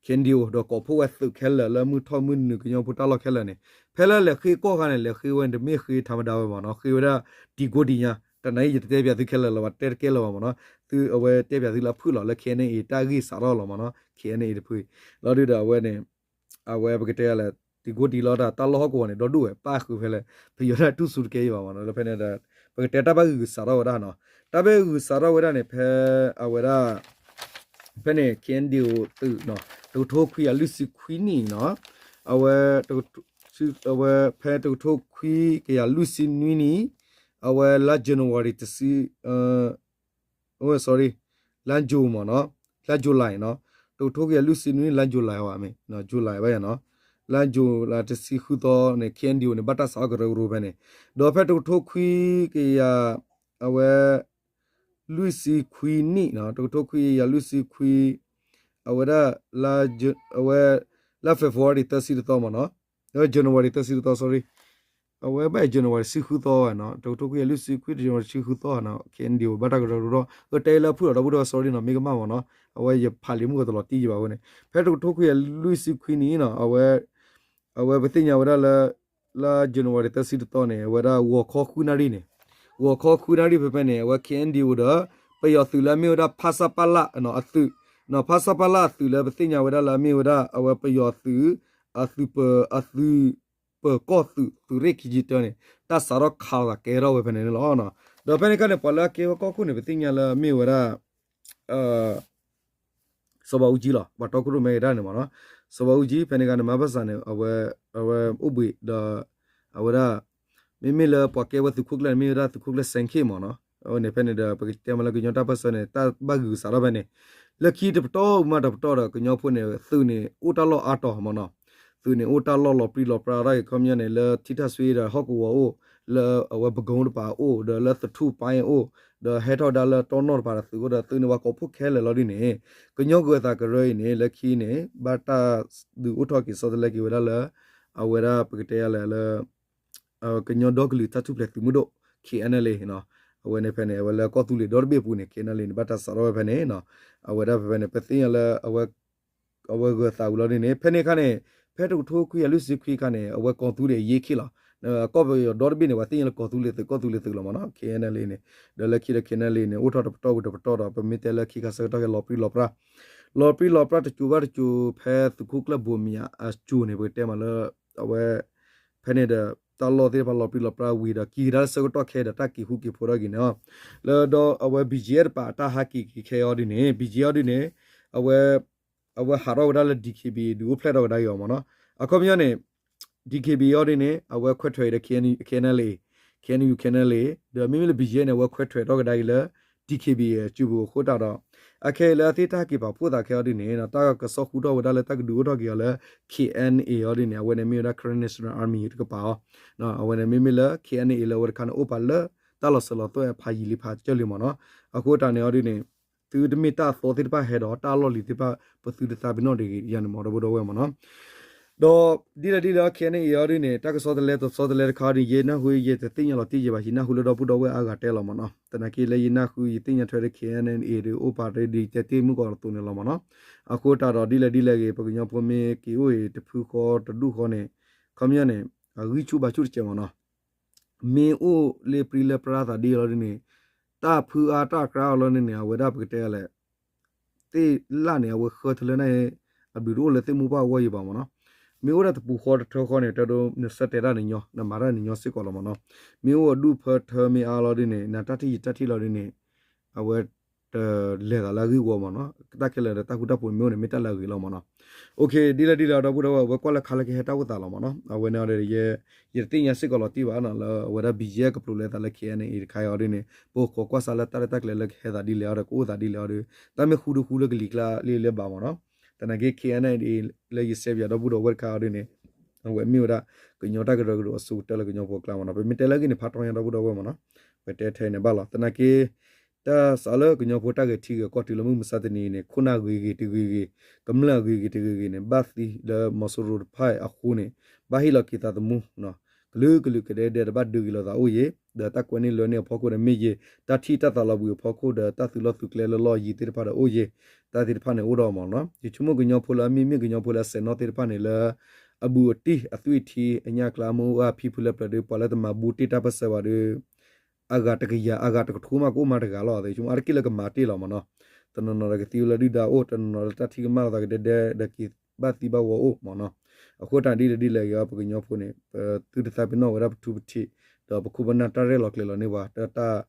K N D O ဒီးကိးဖှိၣ်ဝဲသုးခဲလၢာ်လၢမုၢ်ထီၣ်မုၢ်နုာ်ကညီဖိတၢ်လီၢ်ခဲလၢာ်န့ၣ်, ဖဲလၢလဲၤဃ့ကီၢ်ခါန့ၣ် လဲၤဃ့ဝဲန့ၣ် တမ့ၢ်ဃ့ထးမဒါဝဲဘၣ်နီၤ, ဃ့ဝဲဒၣ်တံၤကိးတံၤညါ, တနာ်အံၤယတတဲပၠးသုခဲလၢာ်လၢၤဘၣ်, တဲတကဲလၢၤဘၣ်မ့ၢ်နီၤ, သုအဝဲတဲပၠးသုလၢအဖုၣ်လီၤ လၢ K N A တၢ်ဂ့ၢ်စးထီၣ်လီၤမ့ၢ်နီၤ, K N A တဖုအံၤ, လီၤဒုဒီးအဝဲန့ၣ် အဝဲပကတဲလဲၣ် တံၤကိးတံၤလီၤတၢ် တၢ်လီၢ်ဟီၣ်ကဝီၤန့ၣ် ဒီဒူၣ်ဝဲ ပၣ်ဃုာ်ဖဲလဲၣ်, ပယီၤဒၣ်တူၢ်စူၤတကဲအံၤဘၣ်မ့ၢ်နီၤ, လၢဖဲန့ၣ်ဒီး ပကတဲတၢ်ဘၣ်ဂုာ်ဂုာ်စးထီၣ်ဝဲဒၣ်နီၤ, တၢ်ဘၣ်ဂုာ်ဂုာ်စးထီၣ်ဝဲဒၣ်န့ၣ် ဖဲအဝဲဒၣ် ဖဲန့ၣ် K N D O သုးနီၤ တကထိခွံကယၤလွံၢ်ဆံခွံနံၣ်နီၤ, အဝဲ အဝဲဖဲတကထိခွံကယၤလွံၢ်ဆံနွံနံၣ်, အဝဲလါ January တဆံ အဝဲ sorry လါ June မ့ၢ်နီၤ, လါ July နီၤ, တကထိခွံကယၤလွံၢ်ဆံနွံနံၣ် လါ July ဝဲမ့ၢ် July ဘၣ်ယၤနီၤ, လါ July တဆံဃုသီန့ၣ် K N D O န့ၣ် ဘၣ်တၢ်စးထီၣ်ကရၢကရိဖဲန့ၣ်, ဒီးဖဲတကထိခွံကယၤ အဝဲ လွံၢ်ဆံခွံနံၣ်နီၤ, တကထိခွံကယၤလွံၢ်ဆံခွံ အဝဲဒၣ် အဝဲ လါ February သၢဆံတသီမ့ၢ်နီၤ, အဝဲ January သၢဆံတသီ sorry, အဝဲဘၣ် January ဆံဃုသီဝဲနီၤ, တကထိခွံကယၤလွံၢ်ဆံခွံ January ဆံဃုသီနီၤ, K N D O ဘၣ်တၢ်ကရၢကရိထီၣ် အတဲလၢအဖုၣ်လီၤ ဒီပုၢ်ဒီဝဲၢ် sorry နီၤ, မ့ၢ်ကမၣ်မ့ၢ်နီၤ, အဝဲယဖးလံာ်မုၢ်ကီၤတလီၤတံၢ်ယဘၣ်ဝဲန့ၣ်, ဖဲတကထိခွံကယၤလွံၢ်ဆံခွံနံၣ်နီၤ, အဝဲ အဝဲပသ့ၣ်ညါဝဲဒၣ်လၢ လါ January သၢဆံတသီန့ၣ် အဝဲဒၣ်ဂီၤခီဃုနၣ်ရံၣ်န့ၣ်, ဂီၤခီဃုနၣ်ရံၣ်ဖဲဖဲန့ၣ် အဝဲ K N D O ဒီး ပယီၤသုးလၢအမ့ၢ်ဝဲဒၣ် ဖဆပလ အသုး, ဖဆပလ အသုးလၢပသ့ၣ်ညါဝဲဒၣ်လၢအမ့ၢ်ဝဲဒၣ် အဝဲပယီၤသုး အသုးပၢၤ အသုးပၢၤကီၢ်သုး သုးရ့ၣ်ခံဆံတၢန့ၣ် တၢ်စးထီၣ်ခးလီၤသးကဲထီၣ်ဝဲဖဲန့ၣ်န့ၣ်လီၤ. ဒီးဖဲန့ၣ်အခါန့ၣ် ပှၤလၢအကဲဝဲကီၢ်ခိၣ်န့ၣ် ပသ့ၣ်ညါလၢအမ့ၢ်ဝဲဒၣ် စီၤဘးအူကၠံလီၤ, ပှၤတီခိၣ်ရိၣ်မဲကဒါန့ၣ်မ့ၢ်နီၤ, စီၤဘးအူကၠံ ဖဲန့ၣ်အခါန့ၣ် မၤဘၣ်စးန့ၣ် အဝဲ အဝဲအိၣ်ဘှံးဒီး အဝဲဒၣ် မ့မ့ၢ်လၢပှၤကဲဝဲသုးခိၣ်ကျၢၢ်န့ၣ် မ့ၢ်ဝဲဒၣ်သုးခိၣ်ကျၢၢ် စဲၣ်ခ့ၣ် မ့ၢ်နီၤ, အဝဲန့ၣ်ဖဲန့ၣ်ဒီး ပကတဲမးလၢကညီတၢ်ပၢၢ်ဆၢန့ၣ် တၢ်ဘၣ်ဂုာ်စးထီၣ်ဖဲန့ၣ်, လၢခံတပတီၢ်မးတပတီၢ်ဒီး ကညီဖိန့ၣ် သုးန့ၣ်အိၣ်တၢ်လီၢ်အါတီၤမ့ၢ်နီၤ, သုးန့ၣ်အိၣ်တၢ်လီၢ်လီၤပြံလီၤပြါထီၣ်က့ၤ ခီပညီန့ၣ် လၢထံထၣ်စွ့ဒီးဟီၣ်ကဝီၤအိၣ်, လၢအဝဲပကိတပၤအိၣ်, ဒီးလၢသထူၣ်ပၢ်အိၣ်, ဒီးဟဲထီၣ်ဝဲဒၣ်လၢတီနီၢ်တပၤဒီးသုးအိၣ်ဒီးသုးန့ၣ် ပှၤကိးဖှိၣ်ခဲလၢာ်လီၤဒ်န့ၣ်, ကညီဂၢၤသးကရၢအံၤန့ၣ် လၢခံန့ၣ် ဘၣ်တၢ်ဒုးအိၣ်ထီၣ်က့ၤဆီတလဲက့ၤဝဲဒၣ်လၢ အဝဲဒၣ်ပကတဲယၤလဲၣ်လၢ ကညီဒီကလုာ်တၢ်ထူၣ်ဖျဲးသုးမုၢ်ဒိၣ် K N L A နီၤ, အဝဲန့ၣ်ဖဲန့ၣ် အဝဲလၢကီၢ်သူလ့ၤဒီတဘ့ၣ်အပူၤန့ၣ် K N L A န့ၣ် ဘၣ်တၢ်စးထီၣ်ဝဲဖဲန့ၣ်နီၤ, အဝဲဒၣ်ဖဲဖဲန့ၣ် ပသ့ၣ်ညါလၢ အဝဲဂၢၤသးဝံၤလီၤဒ်န့ၣ် ဖဲန့ၣ်အခါန့ၣ် ဖဲတကထိခွံကယၤလွံၢ်ဆံခွံအခါန့ၣ် အဝဲကီၢ်သူလ့ၤအရေးခင်းလီၤ, ကီၢ်ပယီၤဒီတဘ့ၣ်န့ၣ် ပှၤသ့ၣ်ညါလၢကီၢ်သူလ့ၤသုး ကီၢ်သူလ့ၤသုးလီၤမ့ၢ်နီၤ K N L A န့ၣ်, ဒီးလၢခံဒီး K N L A န့ၣ် အိၣ်ထီၣ်တပတီၢ်ဝံၤတပတီၢ်ဒီး ပမ့ၢ်တဲလၢခံခါဆၢကတီၢ်ခဲလၢာ် လီၤပြံလီၤပြါ လီၤပြံလီၤပြါတစိၤဘၣ်တစိၤ ဖဲသုးခိၣ်ကျၢၢ်ဘိမံၤအစိၤန့ၣ် ပကတဲမးလၢ အဝဲ ဖဲန့ၣ်ဒီး တၢ်လီၢ်သ့ၣ်တဖၣ်လီၤပြံလီၤပြါဝံၤဒီး က့ၤကဒါလၢဆၢကတီၢ်ခဲဒီး တၢ်က့ၤဃူက့ၤဖိးထီၣ်က့ၤန့ၣ်လီၤ. လၢဒီးအဝဲ ဘံၣ်ကၠံအ့ တပာ်အတၢ်ဟးက့ၤက့ၤခဲအံၤဒ်န့ၣ် ဘံၣ်ကၠံအ့ ဒ်န့ၣ် အဝဲ အဝဲဟးထီၣ်ဝဲဒၣ်လၢ DKBA ဒုးအိၣ်ဖျဲၣ်ထီၣ်ကဒါက့ၤအီၤမ့ၢ်နီၤ. အခီပညီန့ၣ် DKBA အံၤဒ်န့ၣ် အဝဲခွဲးထွဲးအံၤဒီး KNU KNLA, KNU KNLA ဒီးမ့မ့ၢ်လၢ ဘံၣ်ကၠံအ့ န့ၣ် အဝဲခွဲးထွဲးထီၣ်ကဒါက့ၤလၢ DKBA အစုပူၤအဃိတၢ်ဒီး အခဲအံၤလၢအသ့ၣ်တၢ်ဟးက့ၤပာ်ဖှိၣ်သးခဲအံၤဒ်န့ၣ် တၢ်ကစီၣ်ဃူထီၣ်ဝဲဒၣ်လၢတၢ်ကဒုးအိၣ်ထီၣ်က့ၤအီၤလၢ KNA အံၤဒ်န့ၣ် အဝဲန့ၣ်မ့ၢ်ဝဲဒၣ် Karen National Army တကပၤအီၤ အဝဲန့ၣ်မ့မ့ၢ်လၢ KNA လၢအဝဲတခါန့ၣ် အိၣ်ပာ်လၢတၢ်လီၤစၢၤလီၤသွဲၣ်ဖးယံာ်လံဖးကၢၢ်လံမ့ၢ်နီၤ. အဃိတၢ်န့ၣ်အံၤဒ်န့ၣ် သုတမ့ၢ်တၢ်အသီသ့ၣ်တဖၣ်ဟဲဒီး တၢ်လီၢ်လံၤသ့ၣ်တဖၣ် ပသုတသးပ့ၤနီၣ်တဂ့ၤယၤန့ၣ်မ့ၢ် ဒီပုၢ်ဒီဝဲၢ်မ့ၢ်နီၤ. ဒီးဒ်လဲၣ်ဒ်လဲၣ် KNA အံၤဒ်န့ၣ် တၢ်ကစီၣ်တလဲတစီတလဲတခါအံၤဒ်န့ၣ် ယဲနၢ်ဟူယတသ့ၣ်ညါလီၤတံၢ်ယဲဘၣ် ယနၢ်ဟူလၢဒီပုၢ်ဒီဝဲၢ်အါဂၤတဲလီၤမ့ၢ်နီၤ. သနာ်က့လၢယနၢ်ဟူယသ့ၣ်ညါထွဲဒီး KNA အံၤဒ်အိၣ်ပာ်တ့ၢ်ဒ်ယတဲတ့ၢ်မုၢ်ကီၢ်တသိးန့ၣ်လီၤမ့ၢ်နီၤ. အဃိတၢ်ဒီးဒ်လဲၣ်ဒ်လဲၣ်ဂ့ၤ ပကညီဖိမ့ၢ်က့ၤအိၣ်အံၤတဖုဃီတဒူၣ်ဃီန့ၣ် ခီပညီန့ၣ် အဂံၢ်ဆူၣ်ဘါဆူၣ်တစဲးမ့ၢ်နီၤ. မ့ၢ်အိၣ်လၢပြံလၢပြါသးဒ်အံၤလီၤဒ်န့ၣ် တၢ်ဖုအါတၢ်အကြါအီၤလီၤန့ၣ်န့ၣ် အဝဲဒၣ်ပကတဲလဲၣ် သ့ၣ်လၣ်န့ၣ် အဝဲဃၢထၢလၢန့ၣ် အဘျုးတအိၣ်လၢသ့ၣ်မိၢ်ပှၢ်အဂီၢ်ယံၤဘၣ်မ့ၢ်နီၤ. မ့ၢ်အိၣ်ဒၣ်တပူၤဃီတထၢဃီန့ၣ် တဲဒိနဆၢတဲာ်တၢ်နညီ နမၤတၢ်နညီစ့ၢ်ကီးလီၤမ့ၢ်နီၤ. မ့ၢ်အိၣ်အဒူၣ်ဖၢထၢမ့ၢ်အါလီၤဒ်န့ၣ် နတၢ်ထံၣ်ယတၢ်ထံၣ်လီၤဒ်န့ၣ် အဝဲ တလဲၤသးလၢအဂ့ၢ်ဝီမ့ၢ်နီၤ. တၢ်ခဲလၢာ်ဒီးတၢ်ဃူတၢ်ဖိးမ့ၢ်အိၣ်န့ၣ် မ့ၢ်တၢ်လၢအဂ့ၤလီၤမ့ၢ်နီၤ. အိၣ်ခ့ ဒ်လဲၣ်ဒ်လဲၣ်ဒီပုၢ်ဒီဝဲၢ် အဝဲကွၢ်လၢခါလၢကဟဲတၢ်အိၣ်သးလီၤမ့ၢ်နီၤ. အဝဲန့ၣ်အံၤဒီး ယတသ့ၣ်ညါစ့ၢ်ကီးလီၤတံၢ်ဘၣ်နီၤ လၢအဝဲဒၣ် ဘံၣ်ကၠံအ့ ကပျိးလဲၤသးလၢ KNA တခါအံၤအံၤဒ်န့ၣ် ပကခိးကွၢ်စးလၢတၢ်ရဲၣ်တၢ်ကျဲၤလၢကဟဲသးဒ်လဲၣ်အံၤဒီး ကအိၣ်သးဒ်လဲၣ်အံၤဒီး တၢ်မ့ၢ်ဃူတဃူလၢကလံၤကျါလံလၢဘၣ်မ့ၢ်နီၤ. သနာ်က့ KNA လၢယစဲပယၤဒီပုၢ်ဒီဝဲၢ်တခါအံၤဒ်န့ၣ် အဝဲမ့ၢ်ဝဲဒၣ် ကညီတၢ်ကရၢကရိအဆိကတၢၢ်လၢကညီဖိကျါမ့ၢ်နီၤ. ပမ့ၢ်တဲလၢအဂ့ၢ်န့ၣ် ဖးထီညါဒီပုၢ်ဒီဝဲၢ်မ့ၢ်နီၤ. ပတဲထဲန့ၣ်ဘၣ်လီၤ. သနာ်က့ တၢ်စးလၢကညီဖိတၢ်ဂဲၤထံဂဲၤကီၢ်တုၤလၢမုၢ်မဆါတနံၤအံၤန့ၣ် ခိၣ်နၢ်ဂ့ၤဂ့ၤတဂ့ၤဂ့ၤ, ကမျၢၢ်ဂ့ၤဂ့ၤတဂ့ၤဂ့ၤန့ၣ် ဘၣ်သံလၢမီၤစိရိၤတဖၣ်အံၤအဃိန့ၣ် ဘၣ်ဟ့ၣ်လီၤက့ၤသးသမူ ကလုာ်ကလုာ်ကဒဲကဒဲဒီး ဘၣ်ဒုးက့ၤလိာ်သးအိၣ်ယံၤ, ဒီးတၢ်ကွဲန့ၢ်လွဲန့ၢ်အဖီခိၣ်ဒီးမ့ၢ်ယံၤ, တၢ်ထံၣ်တၢ်သးလီၤဘှံးအဖီခိၣ်ဒီး တၢ်သုးလီၢ်သုးကျဲလၢလီၢ်ယံၤသ့ၣ်တဖၣ်ဒီးအိၣ်ယံၤ, တၢ်သ့ၣ်တဖၣ်န့ၣ်အိၣ်ဒီးမ့ၢ်နီၤ. ယဆိကမိၣ်ကညီဖိလၢအမ့ၢ်မ့ၢ်ကညီဖိလၢအဆဲးနီၣ်သ့ၣ်တဖၣ်န့ၣ်လၢ အဘူးအတံၢ်အသွံၣ်ထံအညၣ်အကျါ အမိၢ်အဖံဖုလၢပျၢၤဒီး ပှၤလၢတမၤဘူးတ့ၢ်တၢ်ပၢၢ်ဆၢဘၣ်ဒီး အဂၤတကယၤ အဂၤတကထိမး ကအိၣ်မးတဂၤလီၤ. ယဆိကမိၣ်အါတက့ၢ်လၢကမၤတ့ၢ်လီၤမ့ၢ်နီၤ. တနီၤနီၤဒီးကသံဝဲလၢဒုၣ်ဒါအိၣ်, တနီၤနီၤလၢတၢ်ထံၣ်ကမၣ်လိာ်သးကဒဲဒဲဒီးက့ၤဘၣ်သံဘၣ်ဝီအိၣ်မ့ၢ်နီၤ. အဃိတၢ်ဒ်လဲၣ်ဒ်လဲၣ်ဂ့ၤ ပကညီဖိန့ၣ် ပသုတသးပ့ၤနီၣ်ဝဲဒၣ်ပထူပထံး, ဒီးပခိၣ်ပနၢ်တၢ်ရဲၣ်လီၤကျဲၤလီၤန့ၢ်ပှၤ တၢ်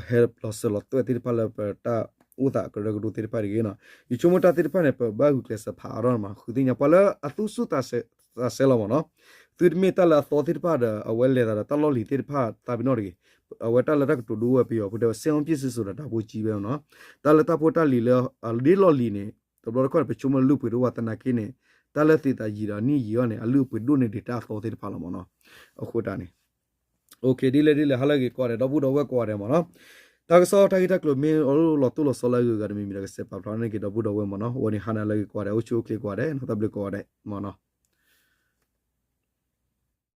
ဟဲလီၤစၢၤလီၤသွဲၣ်သ့ၣ်တဖၣ်လၢပတၢ်အိၣ်သးကရၢကရိသ့ၣ်တဖၣ်တဂ့ၤနီၤ. ယဆိကမိၣ်တၢ်သ့ၣ်တဖၣ်န့ၣ် ပဘၣ်ဂုာ်ကျဲးစၢးဖးအါထီၣ်မး ဃုသ့ၣ်ညါ ပှၤလၢအသူၣ်ဆူၣ်သးဆဲးလီၤမ့ၢ်နီၤ. သုတမ့ၢ်တၢ်လၢအသီသ့ၣ်တဖၣ်ဒီး အဝဲလဲၤသးဒီးတၢ်လီၢ်လံၤသ့ၣ်တဖၣ်သးပ့ၤနီၣ်တဂ့ၤ. အဝဲတၢ်လၢတၢ်ကတိၤဒိဝဲပယီၤဖိတဲဝဲ စစ်အာဏာရှင် စ့ၢ်စိၤဒီး တၢ်ဖိကံဝဲနီၤ. တၢ်လၢတၢ်ဖိတၢ်လံၤလၢအဒ့လီၢ်လံၤန့ၣ် တဘျီတခီၣ်န့ၣ် ပဆိကမိၣ်လၢအလုၢ်အပှ့ၤတအိၣ်ဘၣ်သနာ်က့န့ၣ် တၢ်လၢသ့ၣ်သးယံာ်ဒီးနံၣ်ယံာ်အီၤန့ၣ် အလုၢ်အပှ့ၤဒိၣ်န့ၢ်ဒံးတၢ်အသီသ့ၣ်တဖၣ်လီၤမ့ၢ်နီၤ. အဃိတၢ်န့ၣ် ဒ်လဲၣ်ဒ်လဲၣ် ဟါလၢအဂ့ၤကိးဂၤဒဲး ဒီပုၢ်ဒီဝဲၢ်ကိးဂၤဒဲးမ့ၢ်နီၤ. တၢ်ကစီၣ်တၢ်ဂ့ၢ်တၢ်ကျိၤမ့ၢ်အိၣ်လီၤတိၢ်လီၤဆီလၢအဂုၤအဂၤတမံၤမံၤဒီး ကစဲးပာ်ဖျါန့ၢ်က့ၤဒီပုၢ်ဒီဝဲၢ်မ့ၢ်နီၤ. အဝဲန့ၣ်ဟါန့ၣ်လၢအဂ့ၤကိးဂၤဒဲး အိၣ်ဆူၣ်အိၣ်ချ့ကိးဂၤဒဲး နီၢ်တၢ်ဘျုးကိးဂၤဒဲးမ့ၢ်နီၤ.